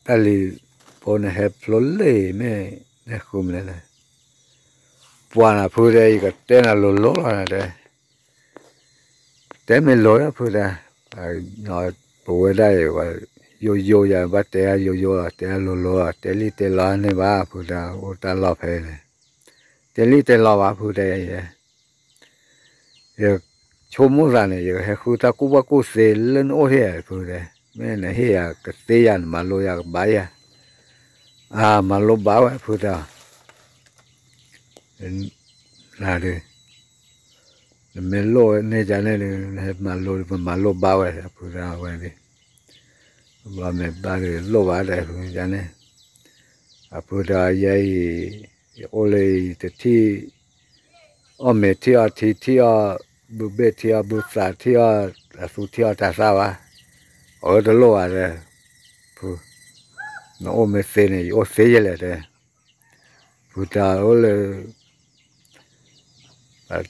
တၢ်လံၤဖိန့ၣ် ဟဲဖျိလံမ့ၢ် ဟဲဃုမနုၤလဲၣ်, ပှၤနၤဖုတဲ ယကတဲနၤလိၤလိၤလီၤနၤတဲ တဲမ့ၢ်လိၤလၢဖုတဲ, ပဝဲဒၣ်အံၤ ယိယိယၤ ဘၣ်တဲယိယိလီၤ တဲလိၤလိၤလီၤ တဲလံတဲလီၤန့ၣ်ဘၣ် ဖုတဲ အိၣ်တၢ်လီၢ်ဖဲန့ၣ်, တဲလံတဲလီၤဘၣ် ဖုတဲ ယ ယဆိကမိၣ်သးန့ၣ် ယကဟဲဃုတၢ်ကူၣ်ဘၣ်ကူၣ်သ့လၢနအိၣ်ဟ့ၣ်ယၤ ဖုတဲ, မ့ၢ်နဟ့ၣ်ယၤကသ့ယၤ နမၤလိယၤကဘၣ်ယၤ, အမၤလိဘၣ်ဝဲ ဖုတဲ နၤဒုး နမ့ၢ်လိၣ်န့ၢ်ယၤန့ၣ်ဒုး နဟဲမၤလိ ပမၤလိဘၣ်ဝဲ အဖုတဲဝဲဒၣ်, ဘျီမ့ၢ်ဘၣ်ဒုးလိၣ်ဘၣ်ဒီးဖုယၤန့ၣ်, အဖုတဲ ယဲအံၤ ယအိၣ်လၢအံၤ တထံၣ် အီၣ်မ့ၤထံၣ်အီထံ ထံၣ်အီၣ်ဘုဘ့ၣ် ထံၣ်အီၣ်ဘုသး ထံၣ်အီၣ် အသူထံၣ်အီၣ်တၤသၣ်ဘၣ်, အဝဲတလိၣ်ဘၣ်တဲ, ဖု နအိၣ်မ့ၢ်သ့န့ၣ် ယအိၣ်သ့ယဲလဲၣ်တဲ, ဖုတဲအိၣ်လၢ တဲမ့ၤက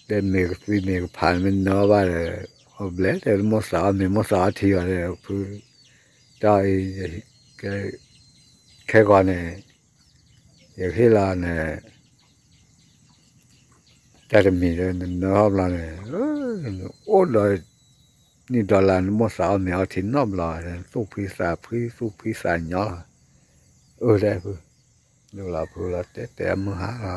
သံမ့ၤကဖး မ့ၢ်နၢဘၣ်ဒီး အိၣ်ဘျဲၣ်တဲ မိၢ်သးအီၣ်မ့ၤ မိၢ်သးအီထံဘၣ်ဒီး ဖု တၢ်အံၤ ခဲဂီၤန့ၣ် ယကဟ့ၣ်လီၤနၤ တၢ်တမံၤဒီး နနၢထီၣ်ဘျီန့ၣ် အိၣ်ဒီး နံၣ်ဒီလၣ် နမိၢ်သးအီၣ်မ့ၤအီထံနီတဘျီ သူၣ်ဖှံသးဖှံ သူၣ်ဖှံသးညီလီၤ, အၢ တဲဖု, ဒုးလီၤဖုလီၤ တဲတဲအမုၢ်ဟါ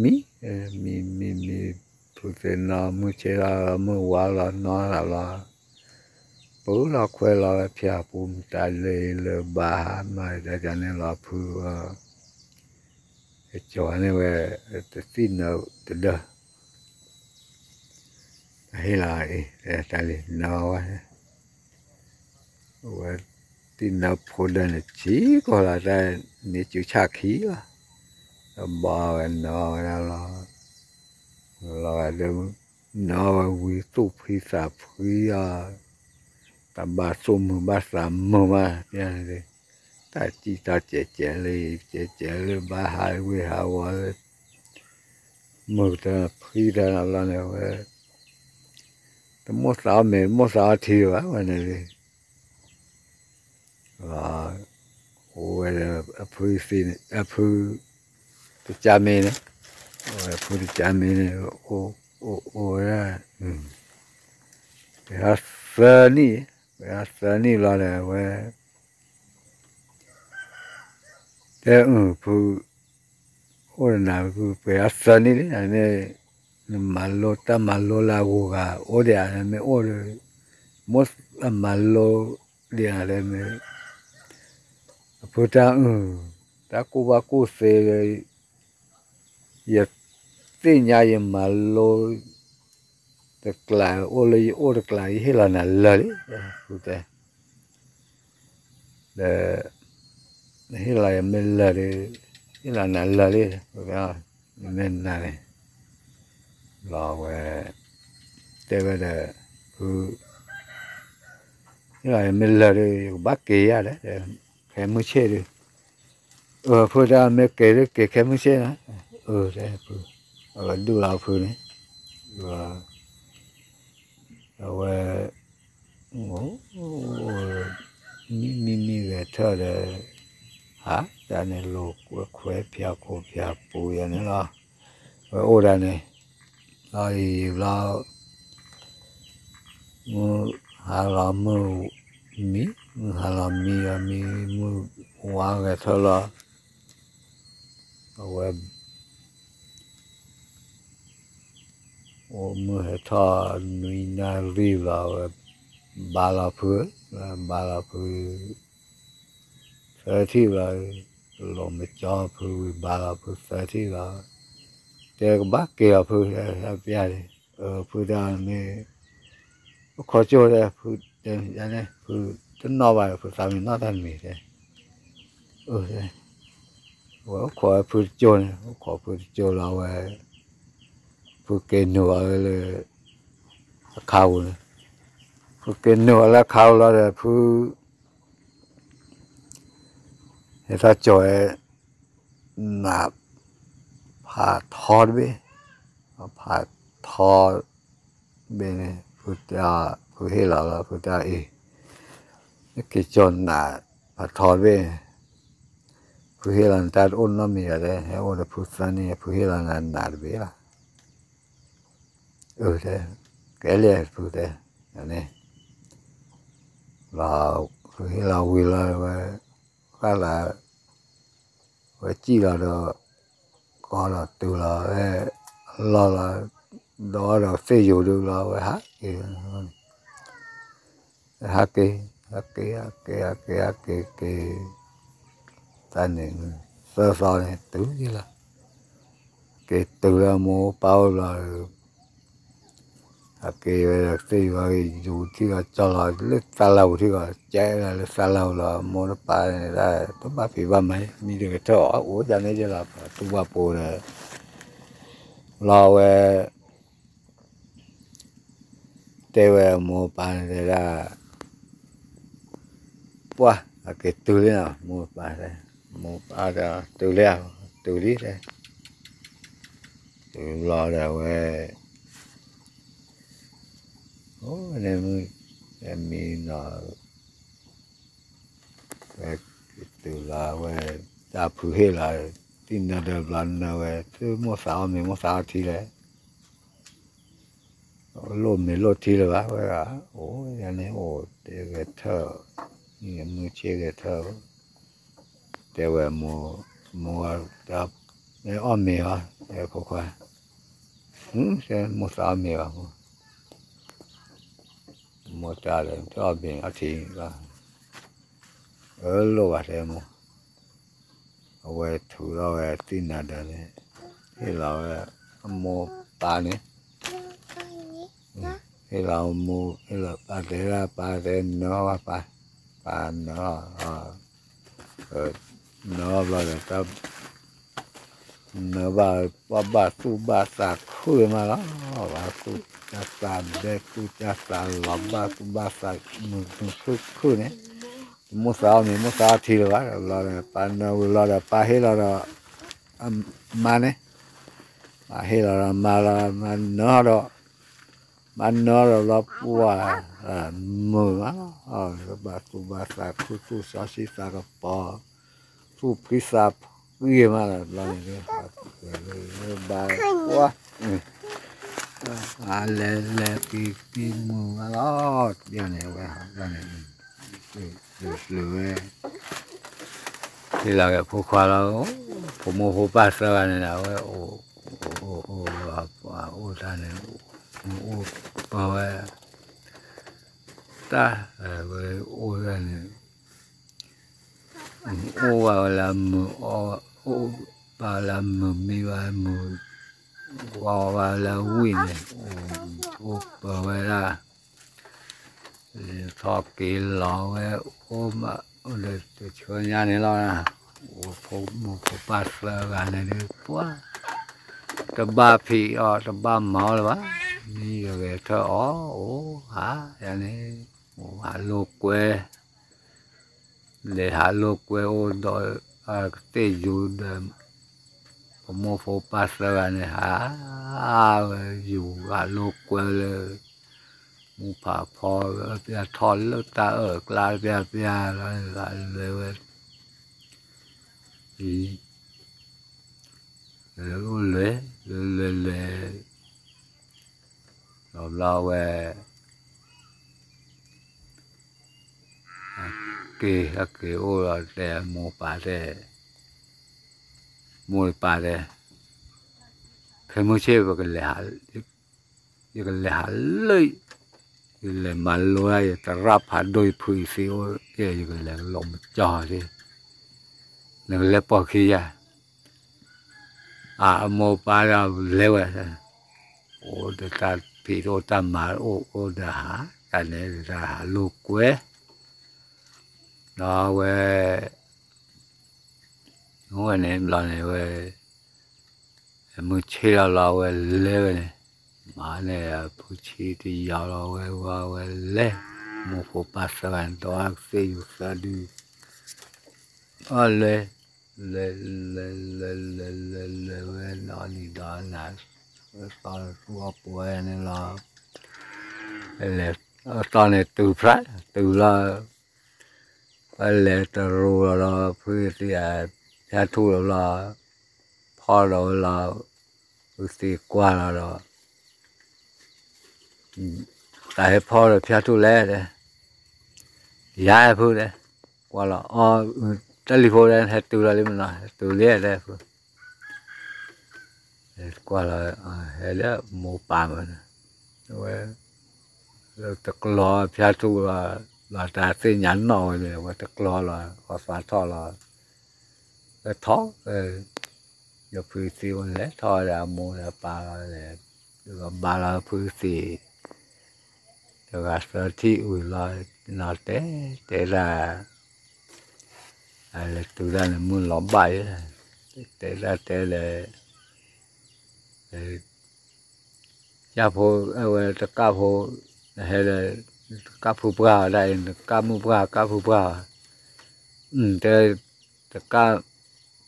လီၤ, မံ မံ မံ မံ ဖုသ့ၣ်နီၣ် မုၢ်ဆ့ၣ်လီၤ မုၢ်ဝါလီၤ နီၢ်လီၤ ပူၤလီၤခွဲးလီၤဝဲ ဖၠၣ်ပူၤမတၤလၢလၢဘၣ်ဟး မၤတၢ်န့ၣ်လီၤဖု, ကၠီၤန့ၢ်ဝဲ တသ့ၣ်နၢတဒၢ ဟ့ၣ်လီၤအံၤ တၢ်လံၤနၢဝဲ အဝဲသ့ၣ်နၢဖိဒၢန့ၣ် ဆံးကီးလီၤတၢ်န့ၣ် စုဆၣ်ခံလီၤ, တဘီဝဲနၢဝဲဒၣ်လီၤ, လီၤဂာ်ဒီး နၢဝဲဝံၤသူၣ်ဖှံသးဖှံအီၤ, တၢ်ဘၣ်သူၣ်မုာ်ဘၣ်သးမုာ်မး တၢ်စံၣ်တၢ်စဲးစဲးလၢ စဲးစဲးလၢဘၣ်ဟးဝ့ၢ်ဟးဝီၤလၢ မုာ်တၢ်ဖှံတၢ်လီၤန့ၣ်ဝဲ တမိၣ်သးအီၣ်မ့ၤ တမိၣ်သးအီထံဘၣ်ဝဲန့ၣ်, အိၣ်ဝဲဒီးအဖုသံန့ၣ် အဖု တကၢ်မ့ၢ်န့ၣ်, အဖုတကၢ်မ့ၢ်န့ၣ် အိၣ်ဝဲဒၣ် ပှဲၤအီၤသၢနံၣ်, ပှဲၤအီၤသၢနံၣ်လီၤဒီး အဝဲ တဲအုၣ်ဖု အိၣ်ဒီးနၤဖု ပှဲၤအီၤသၢနံၣ်လံန့ၣ်, နမၤလိတၢ်မၤလိလၢအဂုၤအဂၤ အိၣ်ဒီးဧါ မ့ၢ်အိၣ်ဒီး မိၣ်အမၤလိဒ်ဧါလဲၣ်မ့ၢ်, အဖုတဲအုၣ် တၢ်ကူၣ်ဘၣ်ကူၣ်သ့ ယသ့ၣ်ညါယမၤလိ တကျး အိၣ်လၢယအိၣ်တကျး ယဟ့ၣ်လီၤနၤလၢာ်လံ, ဖုတဲ ဒီး ဟ့ၣ်လီၤယမ့ၢ်လၢာ်ဒီး ဟ့ၣ်လီၤနၤလၢာ်လံ, မ့ၢ်နၤန့ၣ် လီၤဝဲ တဲဝဲဒီး ဖု ဟ့ၣ်လီၤယမ့ၢ်လၢာ်ဒီး ယကဘၣ်က့ၤယၤဒီး ခဲမုၢ်ဆ့ၣ်ဒီး အၢ ဖုတဲ မ့ၢ်က့ၤလၢက့ၤခဲမုၢ်ဆ့ၣ်နၤ, အၢ တဲဖု, အဝဲဒုးလီၤဖုန့ၣ်, အဝဲ မံမံမံဂဲၤထၢၣ်ဒီး ဟးတၢ်န့ၣ် လိာ်ကွဲခွဲးဖၠၣ်ခိၣ်ဖၠၣ်ပူၤယၤန့ၣ်လီၤ, ဝဲအိၣ်ဒၣ်န့ၣ် လီၤအံၤဘျီ မုၢ်ဟါလီၤမုၢ်မံ, မုၢ်ဟါလီၤမံလီၤမံ မုၢ်ဝါဂဲၤထၢၣ်လီၤ, အဝဲ အိၣ်မုၢ်ဟဲထီၣ်နွံနၣ်ရံၣ်ဘျီ ဝဲဘါလီၤဖု, ဘါလီၤဖု သၢထံၣ်ဘျီ, လိာ်မကၠီဖုဝံၤဘါလီၤဖုသၢထံၣ်ဘျီ, တဲကဘၣ်က့ၤအီၤဖု, ပျၢ်န့ၣ်, အၢ ဖုတၢ်မ့ၢ် အိၣ်ခိးကၠိတဲ, ဖုတဲန့ၣ် ဖုတနီၣ်ဘၣ်ဒီး ဖုသးမ့ၢ်နီၣ်တၢ်တမံၤတဲ, အဝဲအိၣ်ခိးဝဲဖုတကၠိန့ၣ် အိၣ်ခိးဖုတကၠိလီၤဝဲ, ဖုက့ၤနုာ်အီၤလၢ အခါပူၤန့ၣ်, ဖုက့ၤနုာ်အီၤလၢအခါပူၤလီၤဒီး ဖု ဟဲထီၣ်ကၠီၤဝဲ နး ဖးထီတဘ့ၣ်, ဖးထီတဘ့ၣ်န့ၣ် ဖုတဲ, ဖုဟ့ၣ်လီၤလီၤ ဖုတဲအံၤ, နက့ၤကၠီၤနး ဖးထီတဘ့ၣ်န့ၣ်, ဖုဟ့ၣ်လီၤနတၢ်တအိၣ်နီတမံၤဘၣ်တဲ, ဟဲအိၣ်ဒီးဖုသၢနံၣ် ဖုဟ့ၣ်လီၤနၤနးတဘ့ၣ်လီၤ. အၢ တဲ, ကဲလံ ဖုတဲ, န့ၣ် လီၤ, ဖုဟ့ၣ်လီၤဝံၤလီၤဝဲ, ဃၣ်လီၤ, ဝဲစံၣ်လီၤဒီး ကီလီၤတုၤလီၤဝဲ, လီၤလီၤ, ဒီးဒီးသ့ၣ်ယိၤဒုလီၤဝဲဟးက့ၤ, ဟးက့ၤ, ဟးက့ၤ ဟးက့ၤ ဟးက့ၤ ဟးက့ၤ က့ၤ, တၢ်န့ၣ် သၢသီန့ၣ်တုၤလီၤ, က့ၤတုၤလၢမိၢ်ပၢ်အိၣ်လီၤ ဟဲက့ၤဝဲဒီးသ့ၣ်ယိၤ ယူၤထံၣ်ဂီၤ ကၠီလီၤလၢသးလၢပူၤထံၣ်ဂီၤ ကဲလၢသးလၢပူၤလီၤ မိၢ်တပၢ်န့ၣ်ဒၣ် တဘၣ်ဖံးဘၣ်မၤ မံဒုးကထၢၣ်အီၤ အိၣ်ဒ်န့ၣ်ယလီၤ ပှၤသူၣ်ဘၣ်ပိာ်ဒီး လီၤဝဲ တဲဝဲမိၢ်ပၢ်န့ၣ်တဲဒၣ် ပှၢ် အက့ၤတုၤလံနီၤ မိၢ်ပၢ်တဲ မိၢ်ပၢ်တဲ တုၤလံ တုၤလံတဲ တုၤလီၤဒီးဝဲ အိၣ်န့ၣ်မုၢ် မံနီၤ ဝဲက့ၤတုၤလီၤဝဲ တၢ်ဖုဟ့ၣ်လီၤ သ့ၣ်နၢၤဒီးဘျီနၢၤဝဲ သုမိၢ်သးအီၣ်မ့ၤမိၢ်သးအီထံလဲၣ် လိၣ်မ့ၤလိၣ်ထံလၢၤဘၣ် ဝဲဒၣ် အိၣ်ယၤန့ၣ်အိၣ်တ့ၢ်ဂဲၤထၢၣ် မုၢ်ဆ့ၣ်ဂဲၤထၢၣ် တဲဝဲမိၢ် မိၢ် အီၣ်မ့ၤအီၤ တဲဖိခွါ တဲမိၢ်သးအီၣ်မ့ၤဘၣ်မိၢ် မိၢ်တၢ်ဒီး တအီၣ်မ့ၤအီထံဘၣ် အၢလိၣ်ဘၣ်တဲမိၢ် အဝဲထုးထီၣ်ဝဲသ့ၣ်နၤဒီးန့ၣ် ဟ့ၣ်လီၤဝဲ အမိၢ်ပၢ်န့ၣ် ဟ့ၣ်လီၤမိၢ် ဟ့ၣ်လီၤပၢ်တဲဒၣ်ပၢ်တဲနၢၤဘၣ်ပၢ် ပၢ်နၢၤ နၢၤဘျီဒီး နၢၤဘၣ် ပှၤဘၣ်သူၣ်ဘၣ်သးခုမးလီၤ ဘၣ်သူၣ်တၢ်သးဒဲးသူၣ်တၢ်သးလီၤ ဘၣ်သူၣ်ဘၣ်သးမုာ်မုာ်ခုၣ်ခုၣ်န့ၣ် မိၢ်သးအီၣ်မ့ၤမိၢ်သးအီထံလၢၤဘၣ် ဘျီန့ၣ် ပၢ်နၢၤဝံၤလီၤဒီး ပၢ်ဟ့ၣ်လီၤဒီး မါန့ၣ် ပၢ်ဟ့ၣ်လီၤဒီးမါလီၤ မါနၢၤဒီး မါနၢၤဒီးလီၤပှၢ် မုာ်မးလီၤ ဘၣ်သူၣ်ဘၣ်သးခုၣ်သူၣ်စီဆှံသးကပီၤ သူၣ်ဖှံသးဖှံမးလီၤ ဘျီန့ၣ် ဘၣ်ကွၢ် အလဲၤလဲၤက့ၤက့ၤမုာ်မးလီၤ ဘျီန့ၣ် ဝဲ ဘျီန့ၣ် ပျုၤပျုၤဝဲ ဟ့ၣ်လီၤက့ၤဖိခွါလီၤ ဖိမိၢ်ဖိပၢ်သၢဂၤန့ၣ် အဝဲအိၣ် အိၣ် အိၣ် အိၣ်တၢ်န့ၣ် အိၣ်ပၢၤဝဲ တၢ် ဝဲအိၣ်ဝဲန့ၣ် အိၣ်ဘၣ်ဝဲလၢအမုာ်အီ အိၣ်ဘၣ်ဝဲလၢအမုာ်မံဘၣ်မုာ် ဂီၤဘၣ်ဝဲလၢအဝံၣ်န့ၣ် အိၣ်ပၢၤဝဲဒၣ် ထီၣ်က့ၤလီၤဝဲ အိၣ်မး အိၣ်လၢတဆၢညါန့ၣ်လီၤ အိၣ်ဖိမိၢ်ဖိပၢ်သၢဂၤန့ၣ်ဒုး ပှၤ တဘၣ်ဖံးအီၤ တဘၣ်မၤအီၤလၢၤဘၣ် မံဂဲၤထၢၣ်အီၤ အိၣ်ဟးယၤန့ၣ် အိၣ်ဟးလိာ်ကွဲ လဲၤဟးလိာ်ကွဲအိၣ်ဒီး ကသ့ၣ်ယူၤဒီး ပမိၢ်ဖိပၢ်သၢဂၤန့ၣ် ဟးဝဲယူၤဟးလိာ်ကွဲလၢ မူဖးဖီ ပျၢထီၣ်လၢတၢ်အၢၣ်ကျါ ပျၢပျၢလီၤ ဟးလွဲဝဲ အိၣ်လွဲ လွဲလွဲလွဲ လီၤဘျီဝဲ က့ၤ ဟဲက့ၤအိၣ်လီၤတဲ မိၢ်ပၢ်တဲ မိၢ်ပၢ်တဲ ဖဲမုၢ်ဆ့ၣ် ပကလဲၤဟး ယကလဲၤဟးလၢ ယလဲၤမၤလိဒၣ် ယသရၣ်ဖးဒိၣ်ယဖုယသံအိၣ် ယကလဲၤလီၤမကၠီၤသ့ နကလဲၤပိာ်ခံယၤ အမိၢ်ပၢ်ဒီးလဲၤဝဲ အိၣ်ဒီးတၢ်ဖံးတအိၣ်တၢ်မၤတအိၣ် အိၣ်ဒီးဟး တၢ်န့ၣ်တၢ်ဟးလိာ်ကွဲ, ဒီးဝဲ, ဝဲန့ၣ်ဘျီန့ၣ်ဝဲ, မုၢ်ဆ့ၣ်လီၤလီၤဝဲလဲၤဝဲန့ၣ်, မၤန့ၢ်ဖုဆံတယီၤလီၤဝဲဝဲလဲၤ, မိၢ်ဖိပၢ်သၢဂၤန့ၣ် ဒီးကသ့ၣ်ယူၤသၢဒု, အလဲၤ, လဲၤ, လဲၤ, လဲၤ, လဲၤ, လဲၤဝဲဒီးနံၤဒီးနၤ, ဝဲသီသူအီၣ်ပှဲၤန့ၣ်လီၤ, လဲၤ, အသီန့ၣ်တုၤဖျါ, တုၤလီၤ, ဝဲလဲၤတရူးလီၤဒီး ဖုသံၣ်အဖၠါထူၣ်လီၤဘျီ, ဖီဒီးဝဲလီၤ, ဖုသံၣ်ကွၢ်လီၤဒီး တၢ်ဟဲဖီဒီးဖၠါထူၣ်လဲၣ်တဲ, ယၤဖုတဲ, ကွၢ်လီၤအီၤ, တၢ်လံၤဖိတဲ ဟဲတုၤလီၤလံမနီၤ, ဟဲတုၤလံတဲဖု, ကွၢ်လီၤ, ဟဲလၢမိၢ်ပၢ်မး, ဝဲ, တကျီၤဖၠါထူၣ်လီၤ, လီၤတၢ်သ့ၣ်ညါနီၣ်ဝဲန့ၣ် ဝဲတကျီၤလီၤ အီၣ်သးထီၣ်လီၤ, ဝဲထီၣ်, ဒီးဖုသံၣ်အိၣ်လဲၤထီၣ်ဝဲဒီးအမိၢ်ဒီးပၢ်လီၤလဲၣ်, ဒီးဘါလီၤဖုသံၣ်, တဂၤသၢထံၣ်ဝံၤလီၤ, နီၢ်တဲ, တဲဒၣ်, လဲၤတုၤဒၣ်န့ၣ်မုၢ်လီၤဘၣ်ယဲ, တဲဒၣ်တဲလဲၣ် ကၢ်ဖိ, အဝဲတကၢ်ဖိ, ဟဲလၢ, တကၢ်ဖုပှၢ်ဒၣ်အံၤ တကၢ်မုၢ်ပှၢ်ကၢ်ဖုပှၢ်, တဲ, တကၢ်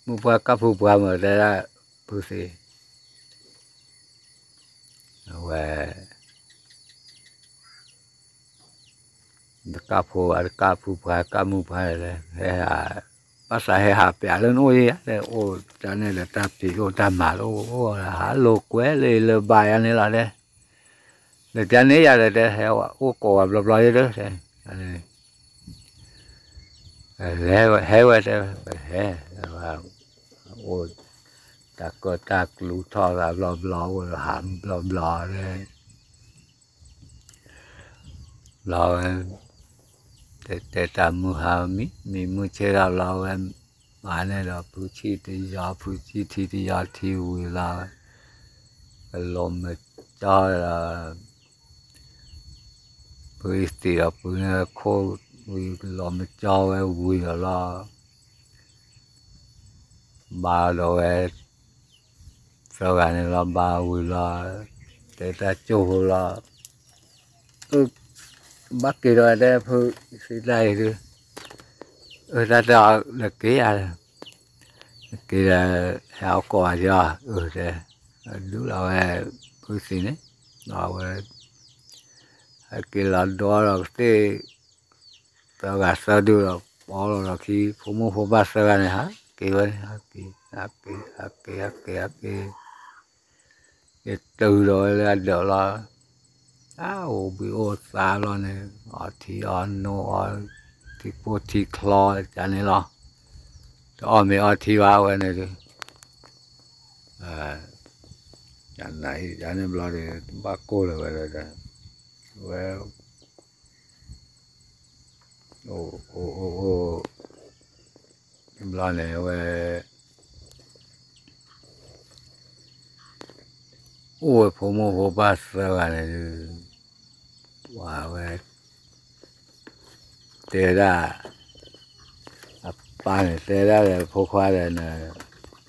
မုၢ်ပှၢ်ကၢ်ဖုပှၢ်မး တဲဒၣ်, ဖုသ့ၣ်, အဝဲ တကၢ်ဖိဘၣ်တကၢ်ဖုပှၢ်ကၢ်မုၢ်ပှၢ်လဲၣ်, ဟဲဟး, ဘၣ်သးဟဲဟးပျးလၢနအိၣ်ယဲယၤ, အိၣ်တၢ်န့ၣ်ဒီးတၢ်ဖံးအိၣ်တၢ်မၤလၢအိၣ်, ဟးလိာ်ကွဲလၢလၢဘၣ်ယၤန့ၣ်လီၤတဲ, ဒီးကန့ၣ်ယၤဒီးတဲ ဟဲအိၣ်ကိးဝဲဘျီဘျီယဲဒီး, ဟဲဝဲတဲ, ဟဲ, အိၣ်, တၢ်ကၢတၢ်ကျူထီၣ်သးဘျီဘျီ အိၣ်ဟးဘျီဘျီ, ဘျီဝဲ, တဲတဲတၢ်မုၢ်ဟါမံ, မံမုၢ်ဆ့ၣ်ထီၣ်လီၤဝဲ, မၤန့ၢ်ဒီးဖုဆံတယီၤ ဖုဆံထံတယီၤထံဝံၤလီၤ, ကလီၤမၢကၠီဒီး ဖုသံၣ်ဒီးဖုန့ၣ်ခိၣ်ဝံၤကလီၤမၢကၠီဝဲဝံၤဒီးလီၤ, ဘါဒီးဝဲ, သၢဂၤန့ၣ်လီၤဘါဝံၤလီၤ, တဲတၢ်ကၠိဖိလီၤ, ဘၣ်က့ၤဒီးတဲဖုသံၣ်တၢ်အံၤဒုး, အတၢ်တၢ်လၢက့ၤဧါ, က့ၤဒီး, ဟဲအိၣ်ကိးဝဲယီၤ, အတဲ, ဒုးလီၤဝဲ, ဖုသံၣ်န့ၣ်, ဒီးဝဲ, ဟဲက့ၤလီၤဒီးကသ့ၣ်, သၢဂၤသၢဒုဒီး ပိာ်လီၤဒီးခံ ဖိမုၣ်ဖိပၢ်သၢဂၤန့ၣ် ဟးက့ၤဝဲန့ၣ် ဟးက့ၤ, ဟးက့ၤ, ဟးက့ၤ, ဟးက့ၤ, ဟးက့ၤ, က့ၤတုၤဒီးဝဲလၢအဒၢးလီၤ, အအိၣ်ဘှံးအိၣ်သါလီၤန့ၣ် အီထံအီနိအီ, ထံပိၢ်ထံချီကန့ၣ်လီၤ, တအီၣ်မ့ၤအီထံဘၣ်ဝဲန့ၣ်ဒုး, ကန့ၣ်ဘျီဒီး ဘၣ်ကိၢ်လၢၤဝဲဒီး, ဝဲ အိၣ်အိၣ်အိၣ်အိၣ်, ဘျီန့ၣ်ဝဲ, အိၣ်ဝဲဖိမုၣ်ဖိပၢ်သၢဂၤန့ၣ်ဒုး, ပှၤဝဲ, တဲဒၣ်, အပၢ်န့ၣ်တဲဒၣ်ဒီးဖိခွါဒီးန့ၣ်,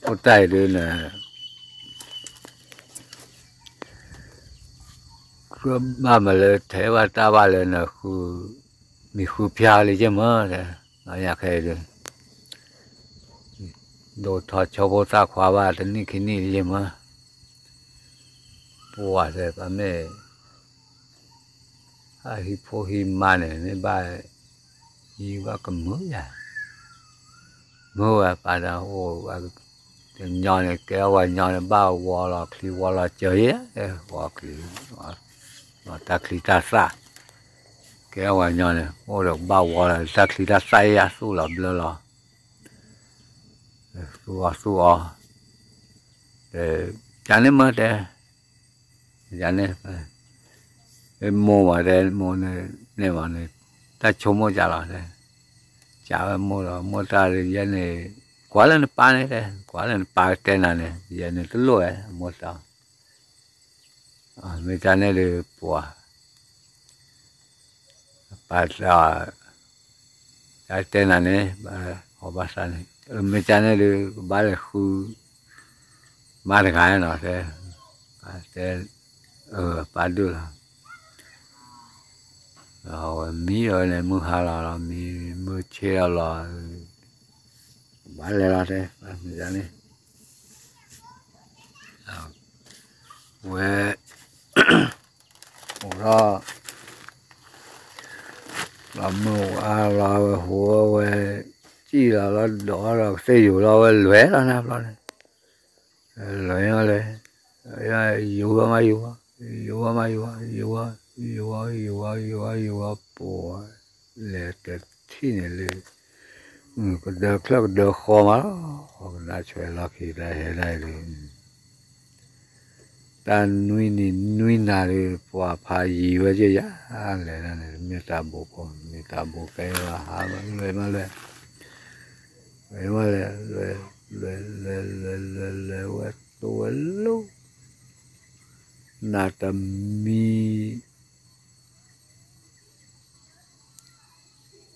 အိၣ်တၢ်အံၤဒုးန့ၣ် ဘၣ်မၤလၢထဲဘၣ်တၢ်ဘၣ်လၢနဃု, မံၤဃုဖၠါလၢယမၢ, ညါခဲအံၤဒုး, ဒိၣ်ထီၣ်ဆိဖိသၣ်ခွါဘၣ်တနံၣ်ခံနံၣ်လၢယမၢ, ပှၤတဲပမ့ၢ် အဟံၣ်ဖိဟံၣ်မါန့ၣ် မ့ၢ်ဘၣ်, ယံၤဘၣ်ကမုာ်ယၤ, မုာ်ဝဲပာ်ဒီးအိၣ်, တညီန့ၣ် ကဲဝဲညီန့ၣ် ဘၣ်ဝီလီၤချံဝီလီၤစၢၤယဲ, ဝီချံ, တၢ်ချံတၢ်သၣ်, ကဲဝဲညီန့ၣ် အိၣ်ဒီးဘၣ်ဝီလီၤ တၢ်ချံတၢ်သၣ်ယဲ သူၣ်လီၤဘျၢလီၤ, သူၣ်အီၤသူၣ်အီၤ, ယၤန့ၣ်မ့ၢ်တဲ ယၤန့ၣ်, မိၢ်မးတဲ မိၢ်န့ၣ်မးန့ၣ်, တၢ်ဆိကမိၣ်ယၤလီၤတဲ, ကးဝဲမိၢ်ဒီးမိၢ်တၢ်လၢယဲန့ၣ်, ကွၢ်လၢနပၢ်န့ၣ်တဲ, ကွၢ်လၢနပၢ်ကတဲနၤန့ၣ် ယဲန့ၣ်တလိၣ်ဝဲ မိၢ်တၢ်, မ့ၢ်တၢ်န့ၣ်ဒုးပှၤ တၢ်တဲနၤန့ၣ်, အဘၣ်သးန့ၣ် မ့ၢ်ကန့ၣ်ဒီး ကဘၣ်လဲၤဃု မါတဂၤနီၤ, တဲ, တဲ, ပၢ်ဒိၣ်လီၤ, အဝဲမံအီၤန့ၣ် မုၢ်ဟါလီၤလီၤ, မံမုၢ်ဆ့ၣ်လီၤလီၤ, ဘၣ်လဲၤလီၤတဲ, န့ၣ်, ဝဲ, အိၣ်ဒီး လီၤမုၢ်အါလီၤ ဝဲဟူဝဲ, စံၣ်လီၤလီၤ ဒီးဒီးကသ့ၣ်ယိာ်လီၤ ဝဲလဲၤလီၤနၤဘျီန့ၣ်, လဲၤလဲၤ, ယိာ်ဝဲမးယိာ်ဝဲ, ယိာ်ဝဲမးယိာ်ဝဲ, ယိာ်ဝဲ, ယိာ်ဝဲ, ယိာ်ဝဲ, ယိာ်ဝဲ, ယိာ်ဝဲ, ပှၤ, လဲၤတထံၣ်န့ၣ်လၢ ကဒၢချၢၣ်ကဒၢဃီမးလီၤ, ကနၣ်ဆွဲလီၤခံတၢ်ဟဲဒၣ်အံၤဒီး, တၢ်နွံနံၤနွံနၤဒီး ပှၤဖးယံၤဝဲက့ယၤ, လဲၤဒၣ်န့ၣ် မ့ၢ်တၢ်ဘိးဖိ မ့ၢ်တၢ်ဘိးကဲလီၤ ဟးမးလွဲၢ်မးလွဲၢ်, လွဲၢ်မးလွဲၢ်, လွဲၢ်လွဲၢ်လွဲၢ်လွဲၢ်လွဲၢ် ဝဲတိဝဲလီၤ, နးတမံ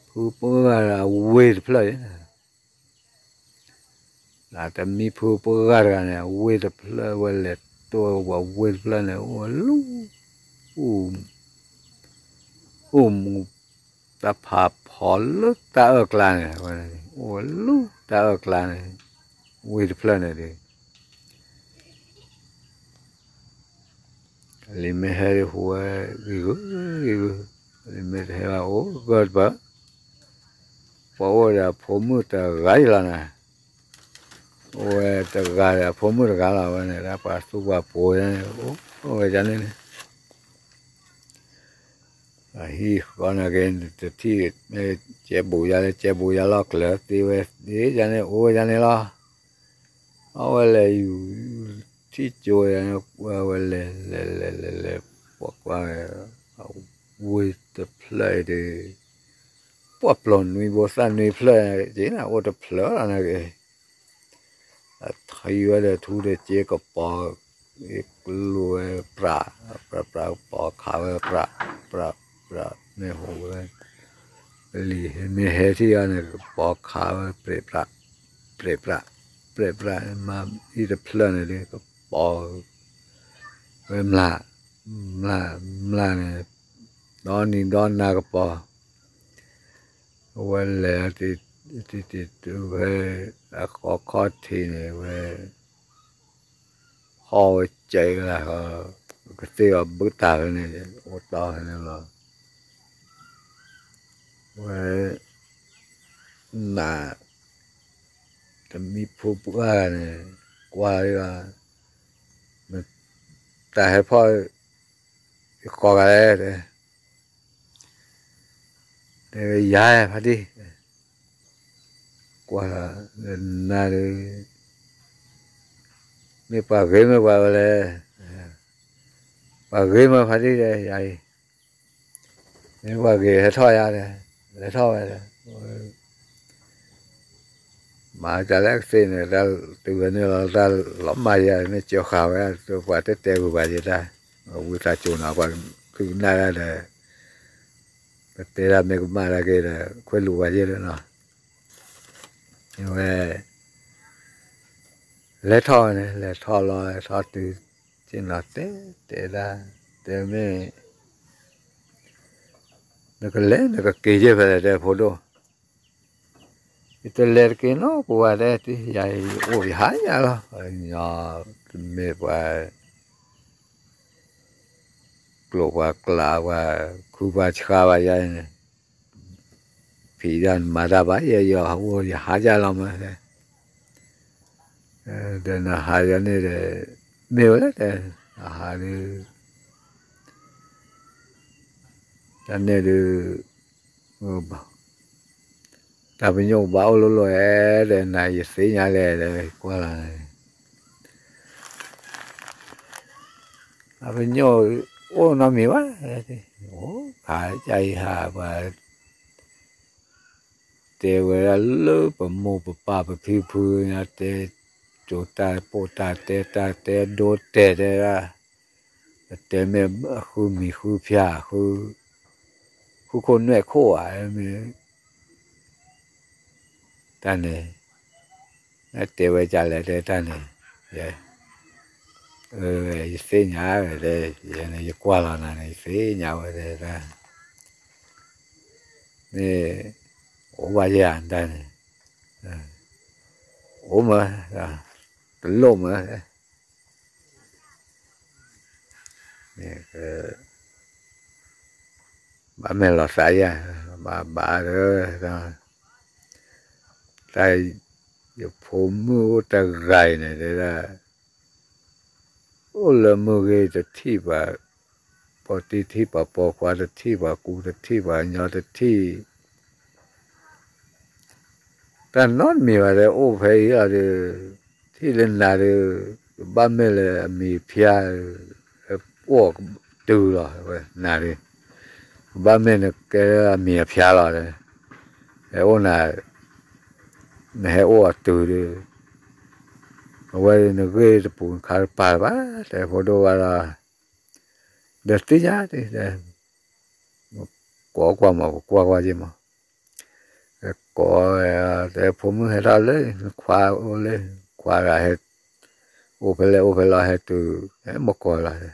ဖုပှၢ်ဂၤဒီးအဝ့ၢ်တဖျၢၣ်, နးတမံဖုပှၢ်ဂၤတဂၤန့ၣ် အဝ့ၢ်တဖျၢၣ် ဝဲလဲၤတိၢ်ဝဲဝ့ၢ်တဖျၢၣ်န့ၣ် အိၣ်ဝဲလီၤ, အိၣ်မူ တၢ်ဖးဖီလၢတၢ်အၢၣ်ကျါန့ၣ်, အိၣ်ဝဲလီၤတၢ်အၢၣ်ကျါန့ၣ်, ဝ့ၢ်တဖျၢၣ်န့ၣ်ဒီး လံာ်မ့ၢ်ဟဲဒ်ဟူဝဲဂ့ၤဂ့ၤဂ့ၤဂ့ၤ, လံာ်မ့ၢ်တဟဲဘၣ်အိၣ်ဂၢၢ်တပၢၢ်, ပှၤအိၣ်ဒီးအဖိမုၣ်တဂၤအံၤလီၤနၤ, အိၣ်ဝဲတဂၤဒီးအဖိမုၣ်တဂၤလီၤဝဲန့ၣ် ဒ်ပှၤသူပှၤပိၤန့ၣ် အိၣ်ဝဲဒ်န့ၣ်န့ၣ်, အဟံၣ်ဃီနာ်က့ တထံၣ် မ့ၢ်ကဲဘူးယၤလၢကဲဘူးယၤလီၤ ကျၢၤသ့ဝဲသ့ဒ်န့ၣ် အိၣ်ဝဲဒ်န့ၣ်လီၤ, အဝဲလဲၤယူၤ ထံၣ်ကၠိယၤန့ၣ် ဝဲလဲၤလဲၤလဲၤလဲၤလဲၤ ပှၤကွၢ်ဝဲ အဝ့ၢ်တဖျၢၣ်အံၤဒီး ပှၤပျီၢ်နွံဘိသၣ်နွံဖျၢၣ် က့ၤနၤအိၣ်တဖျၢၣ်လီၤနၤက့ၤ, အထံဝဲဒီးထူဒီးစ့ကပီၤ ကျိဝဲပြး ပြးပြးကပီၤခးဝဲပြး ပြး ပြး မ့ၢ်ဟူးဝဲ လံာ်မ့ၢ်ဟဲထံၣ်အီၤန့ၣ် ကပီၤခးဝဲပြးပြး ပြးပြး ပြးပြး မၤအံၤတဖျၢၣ်န့ၣ်ဒီး ကပီၤ ဝဲမျး မျး မျးန့ၣ် ဒီနံၤဒီနၤကပီၤ အဝဲလဲၤ တံၤတံၤတုၤဝဲ အဃီခီၣ်ထံးန့ၣ်ဝဲ ဟီၣ်ဝဲကဲကလၢ်ဃီ ကသ့ၣ်အီၤဘုတၢ်ဖဲန့ၣ် အိၣ်တီၢ်ဖဲန့ၣ်လီၤ. ဝဲ နး တမံဖိပှၢ်န့ၣ် ကွၢ်လံဘၣ် တၢ်ဟဲဖီၣ် ယကိးဂၤလဲၣ် တဲ တဲယၤဖါတံၢ် ကွၢ် နၤဒီး မ့ၢ်ပှၤဂ့ၤမ့ၢ်ပှၤဝဲလဲၣ် ပှၤဂ့ၤမ့ၢ်ဖါတံၢ်တဲ ယၤအံၤ မ့ၢ်ပှၤဂ့ၤဟဲထီၣ်ယၤတဲ လဲၤထီၣ်ဝဲတဲ မၤတၢ်လၢကသ့ၣ်န့ၣ် တၢ်တုၤဝဲန့ၣ်လီၤ တၢ်လီၤမၢ်ယၤန့ၣ် ကၠီဃာ်ဝဲ ပှၤတဲတဲဝံၤပှၤယဲတၢ် ဝံသးစူၤနီၤ ပှၤခုကနၣ်ဒၣ်ဒီး ပတဲဒၣ်မ့ၢ်ကမၣ်ဒၣ်က့ၤဒီး ခွဲးလူၤပှၤယဲလၢနီၤ ဝဲ လဲၤထီၣ်ဝဲန့ၣ် လဲၤထီၣ်လီၤ လဲၤထီၣ်တုၤ က့ၤနီၤတဲ တဲဒၣ် တဲမ့ၢ် နကလဲၤနကက့ၤယဲၢ်ဖဲလဲၣ်တဲဖိဒိၣ် ယတလဲၤတက့ၤနီတပူၤဘၣ်တဲ ယၤအံၤအိၣ်ယဟါညါလီၤ ညီ တမ့ၢ်ပှၤ ကျိာ်ပှၤကျးပှၤ ခုပှၤဆှါဘၣ်ယၤန့ၣ် ဖံးတၢ်မၤတၢ်ဘၣ်ယဲ ယအိၣ်ယဟါညါလီၤမး ဒီးနဟးယၤန့ၣ်ဒီး မ့ၢ်ဝဲလဲၣ်တဲ နဟးဒီး တၢ်န့ၣ်ဒုး တၢ်ပညိၣ်ဘၣ်အိၣ်လိၤလိၤဧဲ ဒီးနၤယသ့ၣ်ညါလဲၣ်ဒီး ကွၢ်လီၤန့ၣ် တၢ်ပညိၣ်အိၣ်နီတမံၤဘၣ် အိၣ်ခါကၢ်အံၤဟးပှၤ တဲဝဲဒၣ်လၢပမိၢ်ပပၢ်ပဖံပဖုညါတဲ ကၠိတၢ်ပိာ်တၢ်တဲတၢ်တဲဒိတဲာ်တဲဒၣ် ပတဲမ့ၢ်ဃုမံၤဃုဖၠၣ်ဃု ခိၣ်နွဲၣ်ခိၣ်ဧါ, မ့ၢ် တၢ်န့ၣ်, တဲဝဲဒ်လဲၣ်တဲတၢ်န့ၣ်, ယ, ယသ့ၣ်ညါဝဲတဲ, ယန့ၣ် ယကွၢ်လီၤနၤန့ၣ် ယသ့ၣ်ညါဝဲတဲတၢ်, မ့ၢ် အိၣ်ဘၣ်ယဲၢ်တၢ်န့ၣ်, အိၣ်မး, တလိၣ်မး, ဘၣ်မ့ၢ်လီၤသးယၤ, ဘၣ်ဘၣ်ဒီး, တၢ်, ယဖိမုၣ်အိၣ်တဂၤအံၤန့ၣ်တဲဒၣ်, အိၣ်လၢမုၢ်ဂ့ၤတထံၣ်ဘၣ်, ပိာ်တံၢ်တထံၣ်ဘၣ်, ပိာ်ခွါတထံၣ်ဘၣ်, ကူတထံၣ်ဘၣ်, ညီတထံၣ် တၢ်နီတမံၤဘၣ်ဒီး အိၣ်ဖဲအံၤလီၤဒီး, ထံၣ်လၢနၤဒီး, ကဘၣ်မ့ၢ်လၢအမံၤဖျါ, အိၣ်တုၤလီၤဝဲနၤဒီး, ကဘၣ်မ့ၢ်နကဲလၢအမံၤအဖျါလီၤဒီး, ဟဲအိၣ်နၤ, နဟဲအိၣ်အတုၤဒီး, အဝဲနဂ့ၢ်တပူၤနခါတပၤလၢၤဘၣ်, တဲဖိဒိၣ်ဘၣ်ဒီး, ဒီးသ့ၣ်ညါ, ကိးကွၢ်မး ပကွၢ်ကွၢ်က့ၤမး ကိးဝဲ, တဲဖိမုၣ်ဟဲထီၣ်လၢ ခွါအိၣ်လၢ, ခွါဂၤဟဲ, အိၣ်ဖဲလဲၣ်အိၣ်ဖဲလဲၣ်ဟဲတုၤ, ဟဲမ့ၢ်ကိးလီၤ,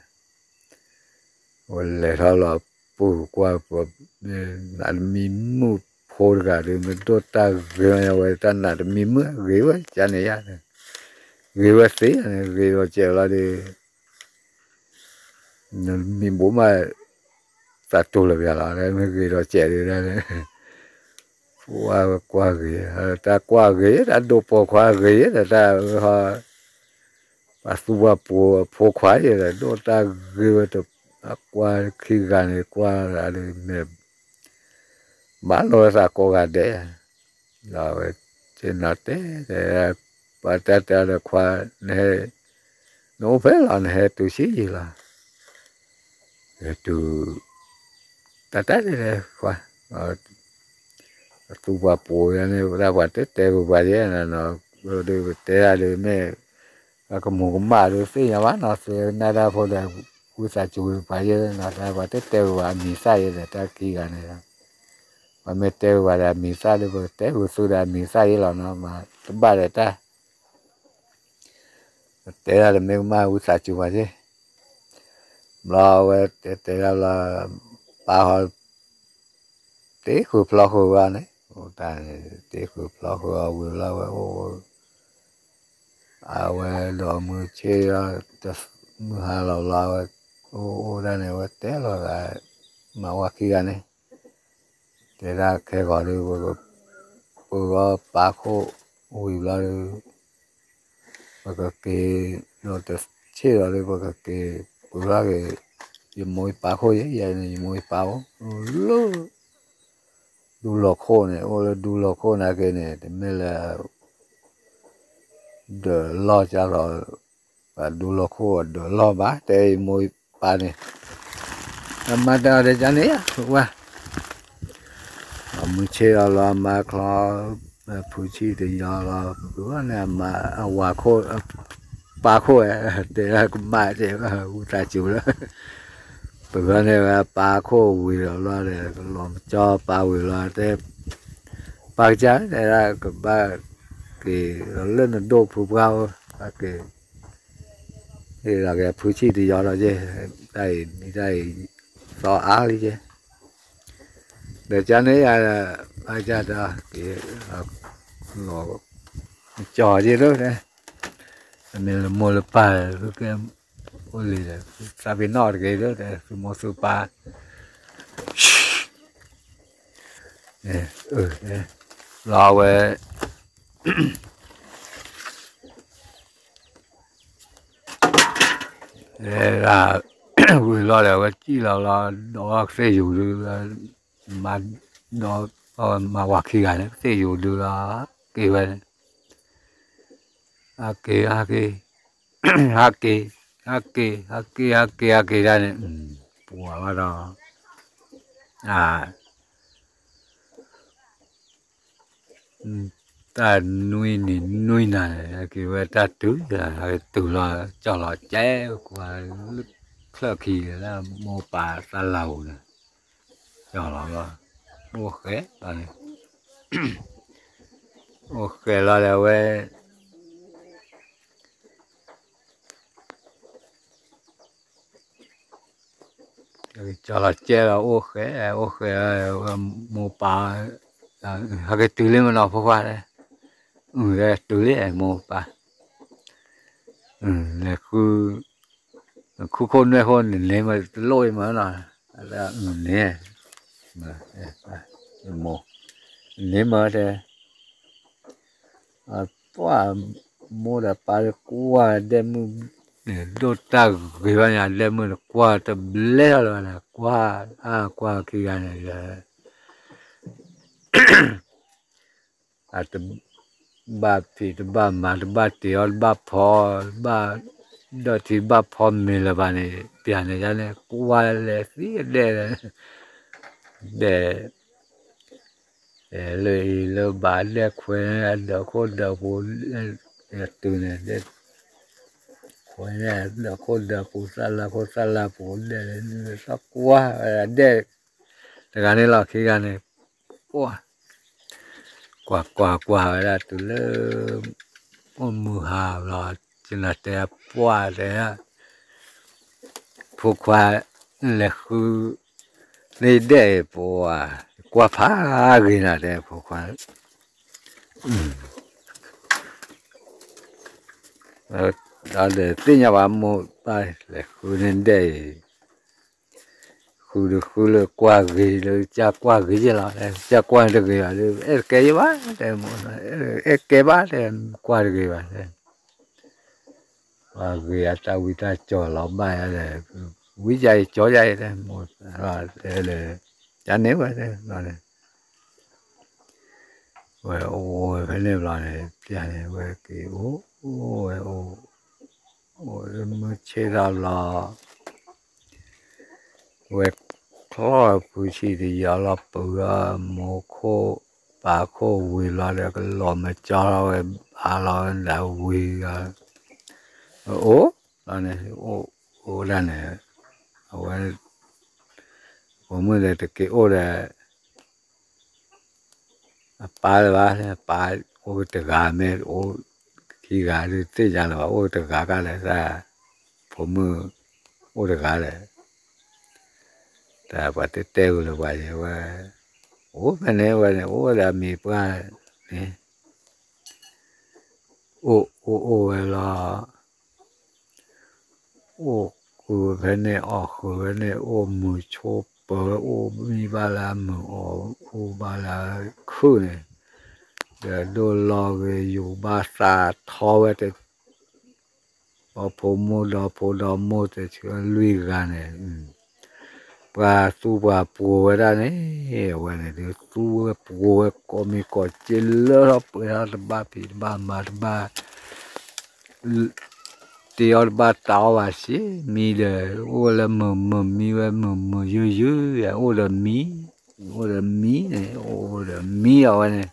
ဝဲလဲၤထီၣ်လီၤပူၤကွၢ်, နးတမံၤမုၣ်ဖိတဂၤဒီး နဒိၣ်တၢ်ဂ့ၤဝဲတၢ်နးတမံၤမုၣ်ဂ့ၤဝဲကန့ၣ်ယါ, ဂ့ၤဝဲသ့န့ၣ် ဂ့ၤလီၤစဲးလီၤဒီး နမံၤဘိးမး, သးတူၢ်လၢၤပျၢၤလီၤ မ့ၢ်ဂ့ၤဒီးစဲးဒၣ်, ပှၤကွၢ်ဂ့ၤ, တၢ်ကွၢ်ဂ့ၤ, တၢ်ဒိၣ်ပိာ်ခွါဂ့ၤ, တၢ်, ပှၤသူပှၤပိာ်အဖိခွါယဲဒီး ဒိၣ်တၢ်ဂ့ၤဝဲ, ကွၢ်ခံဂၤန့ၣ် ကွၢ်ဂၤဒီးမ့ၢ်, ဘၣ်လီၤဝဲသးကိးဂၤဒဲး ဒီးဝဲ, ကနီၤတဲ, ပှၤတဲတဲဒီးခွါ, နဟဲ, နအိၣ်ဖဲလီၤ နဟဲတုၤဆံးယံာ်လီၤ, ဟဲတုၤ, တၢ်တဲတဲခွါ, သူပှၤပိာ်ယဲန့ၣ် တၢ်ပှၤတဲတဲဝဲပှၤယဲနီၤ, ဒီးပတဲဒၣ်ဒီးမ့ၢ်, အကမူၤကမၣ်ဒီးသ့ၣ်ညါဘၣ်နီၤ သ့ၣ်နၢ်တၢ်ဖိဒီး, ဝံသးစူၤပှၤယဲနီၤ တၢ်ပှၤတဲတဲဝဲပှၤအမံၤသၣ်ယဲဒီး တၢ်ခံဂၤန့ၣ်, ပှၤမ့ၢ်တဲဝဲပှၤဒီးအမံၤသၣ်ဒီး ပကတဲဝဲသုဒီးအမံၤသၣ်ယဲလီၤနီၤ မၤတဘၣ်ဒီးတၢ် တဲဒၣ်တမ့ၢ်ကမၣ်ဝံသးစူၤဘၣ်က့, ဘျီအဝဲတဲတဲဒၣ်လီၤ, ပၢ်ဟီ, တ့ဃုာ်ဖျီဃုာ်ဝဲန့ၣ်, တ့ဃုာ်ဖျီဃုာ်အီၤ ဝံၤလီၤဝဲအိၣ်, အဝဲဒီးမုၢ်ဆ့ၣ်ဒီး, မုၢ်ဟါလီၤလီၤဝဲ, အိၣ်အိၣ်ဒၣ်န့ၣ် အဝဲတဲလီၤဂာ်, မၤဝၤခံဂၤန့ၣ် တဲဒၣ်ခဲဂီၤဒီး, ပဂီၢ်ပၢ်ခိၣ်ဝံၤဘျီဒီး, ပကက့ၤ, ဒီးတဆ့ၣ်လီၤဒီး ပကက့ၤ, ပှၤက့ၤ, ယမိၢ်ယပၢ်ခိၣ်ယဲ ယဲန့ၣ် ယမိၢ်ယပၢ်အိၣ်လၢ ဒူလီၤခိၣ်န့ၣ် အိၣ်လၢဒူလီၤခိၣ်နာ်က့န့ၣ် တမ့ၢ်လၢ ဒၢးလီၢ်ကၢ်လီၤ, ပဒူလီၤခိၣ်အဒၢးလီၢ်ဘၣ် တဲယမိၢ်ယပၢ်န့ၣ်, အမၤတၢ်အီၤဒီးကန့ၣ်ယါ ဝါ, အမုၢ်ဆ့ၣ်လီၤလီၤ အမါချီ, ဖုဆံၣ်တယီၤလီၤ ပှၤန့ၣ် အမါအဝၤခိၣ်, ပၢ်ခိၣ်ဝဲ, တဲဒၣ်ကမၣ်တဲ ဝံသးစူၤလၢ ပှၤန့ၣ်ဝဲပၢ်ခိၣ်ဝံၤလီၤလီၤဒီး ကလီၤမကၠီပၢ်ဝံၤလီၤတဲ ပၢ်ကစၢ်တဲဒၣ် ကဘၣ်က့ၤလီၤလၢနဒိၣ်ဖုပှၢ်အိၣ် ဘၣ်က့ၤ, ဟ့ၣ်လီၤက့ၤဖုဆံၣ်တယီၤလီၤက့, တၢ်အံၤမံၤတၢ်အံၤ သီအါလံက့, ဒီးကန့ၣ်ယၤ, ဘၣ်ကၢ်တၢ်က့ၤ, လီၤ, ကၠီၤက့ၤဒိၣ်တဲ, မ့ၢ်လၢမိၢ်လၢပၢ်, ကဲ, အိၣ်လံဒီး သးပ့ၤနီၣ်တဂ့ၤဒိၣ်တဲ သုမိၢ်သုပၢ် လီၤဝဲ, ဝံၤလီၤဒီး အဝဲစံၣ်လီၤလီၤ ဒီးကသ့ၣ်ယူၤဒု, မၤ, ဒီး, မၤဝၤခံဂၤန့ၣ် ကသ့ၣ်ယူၤဒုလီၤ, က့ၤဝဲ, ဟးက့ၤ, ဟးက့ၤ, ဟးက့ၤ, ဟးက့ၤ, ဟးက့ၤ, ဟးက့ၤ, ဟးက့ၤဒၣ်န့ၣ်, ပှၤဘၣ်ဒီး, အ တၢ်နွံနံၤနွံနၤန့ၣ် ဟဲက့ၤဝဲတၢ်တုၤ, ဟဲက့ၤတုၤလီၤ ကၠီလီၤကဲ, ကွၢ်, ချၢၣ်ခံလၢမိၢ်ပၢ်သးလၢ်ပူၤန့ၣ်, ကၠီလီၤဘၣ်, အိၣ်ဃဲလီၤန့ၣ်, အိၣ်ဃဲလီၤဒီးဝဲ ကၠီလီၤကဲလီၤ အိၣ်ဃဲ, အိၣ်ဃဲလီၤ မိၢ်ပၢ်, ဟဲက့ၤတုၤလံမနီၤ ဖိခွါ, တုၤလံမိၢ်ပၢ်, လဲၤဃု နခူခိၣ်နွဲၣ်ခိၣ်န့ၣ် န့ၢ်မးတလိၣ်အံၤမးနီၤ, န့ၢ်, န့ၢ်မးတဲ, ပှၢ်, မိၢ်ဒီးပၢ်ကွၢ်ဒဲမုၢ်, ဒိၣ်တၢ်ဂ့ၤဘၣ်န့ၣ် ဒဲမုၢ်န့ၣ် ကွၢ်တဘျဲလီၤလၢၤဘၣ်န့ၣ် ကွၢ်, အါကွၢ်ခံဂၤန့ၣ် အတဘၣ်ဖံးတဘၣ်မၤ တဘၣ်တ့ၤအီၣ်တဘၣ်ဖီ, တဘၣ်ဒီၣ်ထံတဘၣ်ဖီမ့ၤလၢၤဘၣ်န့ၣ် ပျၢ်န့ၣ်ဒ်န့ၣ် ကွၢ်လဲၤသံအဒဲ, ဒဲ, လၢအံၤလၢဘၣ်ဒဲခွဲးန့ၣ် အဒၢးခိၣ်ဒၢးပူၤ, တုၤန့ၣ်, ခွဲးန့ၣ်ဒၢးခိၣ်ဒၢးပူၤ သၣ်လၢခိၣ်သၣ်လၢပူၤဒဲ, သီကွၢ်ဝဲဒၣ်ဒဲ, တဂၤန့ၣ်လီၤခံဂၤန့ၣ်, ကွၢ်, ကွၢ်ကွၢ်ကွၢ်ဝဲဒၣ်တုၤလၢ အိၣ်မုၢ်ဟါလီၤ, ကနၣ်တဲပှၢ်တဲ, ဖိခွါ, လဲၤဃု, န့ၣ်ဒဲအံၤပှၤ, ကွၢ်ဖးဂ့ၤနၤတဲဖိခွါ, ဒီးသ့ၣ်ညါဘၣ်မိၢ်ပၢ်လဲၤဃုန့ၣ်ဒဲအံၤ, ဃုဒီးဃုလၢကွၢ်ဂ့ၤလၢကစၢ်ကွၢ်ဂ့ၤယဲလီၤ, ကစၢ်ကွၢ်တဂ့ၤဘၣ်, အဲၣ်တကဲယဲဘၣ်တဲ, အဲၣ်ကဲဘၣ်တဲ, ကွၢ်တဂ့ၤဘၣ်တဲ ပှၤဂ့ၤအတၢ်ဝံတၢ်ကၠီၤလီၤဘၣ်ယၤဒီး, ဝံယၤအံၤကၠီယၤအံၤတဲ, မိၢ်တဲလၢ, ယၤန့ၣ်ဝဲတဲ, ဝဲအိၣ်ဝဲဖဲန့ၣ်ဘျီန့ၣ် ပျၢ်န့ၣ် ဝဲက့ၤအိၣ်, အိၣ်ဝဲအိၣ်, အိၣ်မုၢ်ဆ့ၣ်ထီၣ်ဘျီ ဝဲချီၣ်ဖုဆံးတယီၤလီၤ ပုၢ်ဒီးမိၢ်ခိၣ်ပၢ်ခိၣ်ဝံၤလီၤဒီး ကလီၤမၢကၠီလီၤဝဲ ဘၣ်လီၤဝဲဒၣ်ဝံၤ, အိၣ်လီၤန့ၣ် အိၣ်ဒၣ်န့ၣ်, အဝဲ ပိာ်မုၣ်ဒီးတက့ၤအိၣ်ဒီး အပၢ်လၢၤဘၣ်, အပၢ်အိၣ်တဂၤမ့ၢ်အိၣ်ခံဂၤဒုးသ့ၣ်ညါလၢၤဘၣ်, အိၣ်တဂၤကလဲၣ်, ဖိမုၣ်အိၣ်တဂၤလဲၣ်, တၢ်ပှၤတတဲဝံၤလၢၤပှၤယဲဝဲ, အိၣ်ဖဲန့ၣ်ဝဲန့ၣ် အိၣ်ဝဲဒီးအမံၤပှၢ်န့ၣ်, အိၣ်အိၣ်အိၣ်ဝဲလီၤ အိၣ်ဃုာ်ဖဲန့ၣ် အီၣ်ဃုာ်ဖဲန့ၣ် အိၣ်မုာ်ဆိးပၢၤ အိၣ်မံဘၣ်လၢအမုာ်အီၣ် အိၣ်ဘၣ်လၢခုၣ်န့ၣ်, ဒီးဒိၣ်လီၤဂ့ၤ ယူၤဘၣ်သးထီဝဲတ, ဒီဖိမိၢ်ဒီဖိဒီမိၢ်တဆၢလွံၢ်ဂၤန့ၣ် ပှၤသူပှၤပှိၤဝဲဒၣ်န့ၣ်, အဝဲန့ၣ်ဒုး သူဝဲပှိၤဝဲ ကိးမံၤကိးက့လၢထီၣ်ပှဲၤထီၣ် တဘၣ်ဖံးတဘၣ်မၤတဘၣ်, တ့အီၣ်တဘၣ်တးအီၣ်ဘၣ်စ့ၢ် မံဒီး အိၣ်လၢမုာ်မုာ်မံဝဲ မုာ်မုာ်ယုၢ်ယုၢ်, အိၣ်ဒီးမံ, အိၣ်ဒီးမံန့ၣ် အိၣ်ဒီးမံအဝဲန့ၣ်,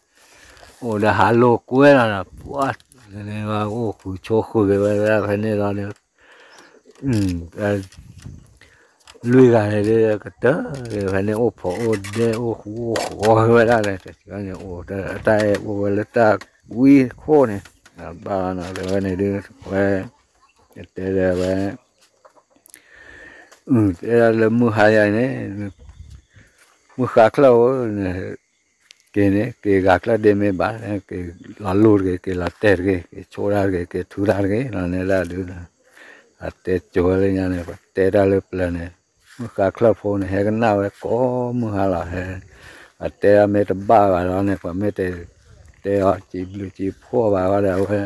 အိၣ်ဒီးဟးလိာ်ကွဲလီၤဒီး ပှၤ, အိၣ်ဃုာ်ဆိးဃုာ်က့ၤဝဲဒၣ်ဖဲန့ၣ်လီၤဒီး လွံၢ်ဂၤန့ၣ်ဒ်ကတၢၢ်, ဖဲန့ၣ်အိၣ်ဖှီၣ်အိၣ်ဒဲး အိၣ်ဃူအိၣ်ဃီၤဝဲဒၣ်လဲၣ်, တၢ်န့ၣ်အိၣ်, တၢ်အဲၣ်အိၣ်ဝဲလၢတၢ်ဝံခိၣ်န့ၣ်, ဘၣ်လီၤနီၤ ဝဲန့ၣ်ဒ်ဝဲ, တဲဒီးဝဲ, တဲဒၣ်လၢမုၢ်ဟါယၤန့ၣ်, မုၢ်ဃါချၢၣ်ဧိၤန့ၣ် က့ၤန့ၣ် က့ၤဂၤချၢၣ်ဒ့မ့ၢ်ဘၣ်, က့ၤလီၤလူၢ်တဂ့ၤ က့ၤလီၤတဲာ်တဂ့ၤ က့ၤဆိၣ်တၢ်တဂ့ၤ က့ၤထုတၢ်တဂ့ၤ လီၤန့ၣ်ဒၣ်ဒုး, အတဲကၠိၤဝဲလၢညါန့ၣ် ပှၤတဲတၢ်လၢပျၢၤန့ၣ်, မုၢ်ဃါချၢၣ်ဖိန့ၣ် ဟဲကနၣ်ဝဲကိးမုၢ်ဟါလီၤဟဲ, အတဲဒၣ်မ့ၢ်တဘၣ်ဘၣ်လီၤန့ၣ် ပှၤမ့ၢ်တဲ, တဲအီၤစံးဘျုးစံးဖှိၣ်ဘၣ်ဝဲဒီးဝဲ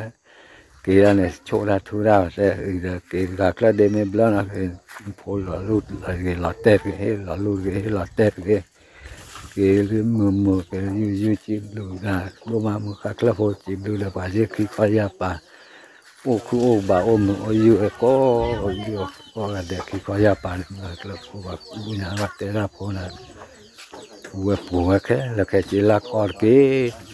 က့ၤဒၣ်န့ၣ် ဆိၣ်တၢ်ထုတၢ် တဲအံၤဒီး က့ၤဂၤချၢၣ်ဒ့မ့ၢ်ဘျၢနီၤ က့ၤဖိလီၤလူၢ်တဂ့ၤ လီၤတဲာ်တဂ့ၤ ဟ့ၣ်လီၤလူၢ်တဂ့ၤ ဟ့ၣ်လီၤတဲာ်တဂ့ၤ, က့ၤလၢမုာ်မုာ် က့ၤလၢယုၢ်ယုၢ် စံးဘျုးဒၣ် ဒိၣ်မးမုၢ်ဃါချၢၣ်ဖိ စံးဘျုးဒီးပှၤယ့ၢ်ခံခီယၢ်ပၤ အိၣ်ခုၣ်အိၣ်ဘၣ် အိၣ်မုာ်အိၣ်ယုၢ် ကိးယုၢ်ကိးဂၤဒဲး ခံခီယၢ်ပၤန့ၣ် မုၢ်ဃါချၢၣ်ဖိ ပှၤကူၣ်ညါဘၣ်တဲတၢ်ဖိန့ၣ် ဝဲပူၤဝဲခဲလၢာ်ခဲဆ့လၢကီၢ်တက့ၢ်.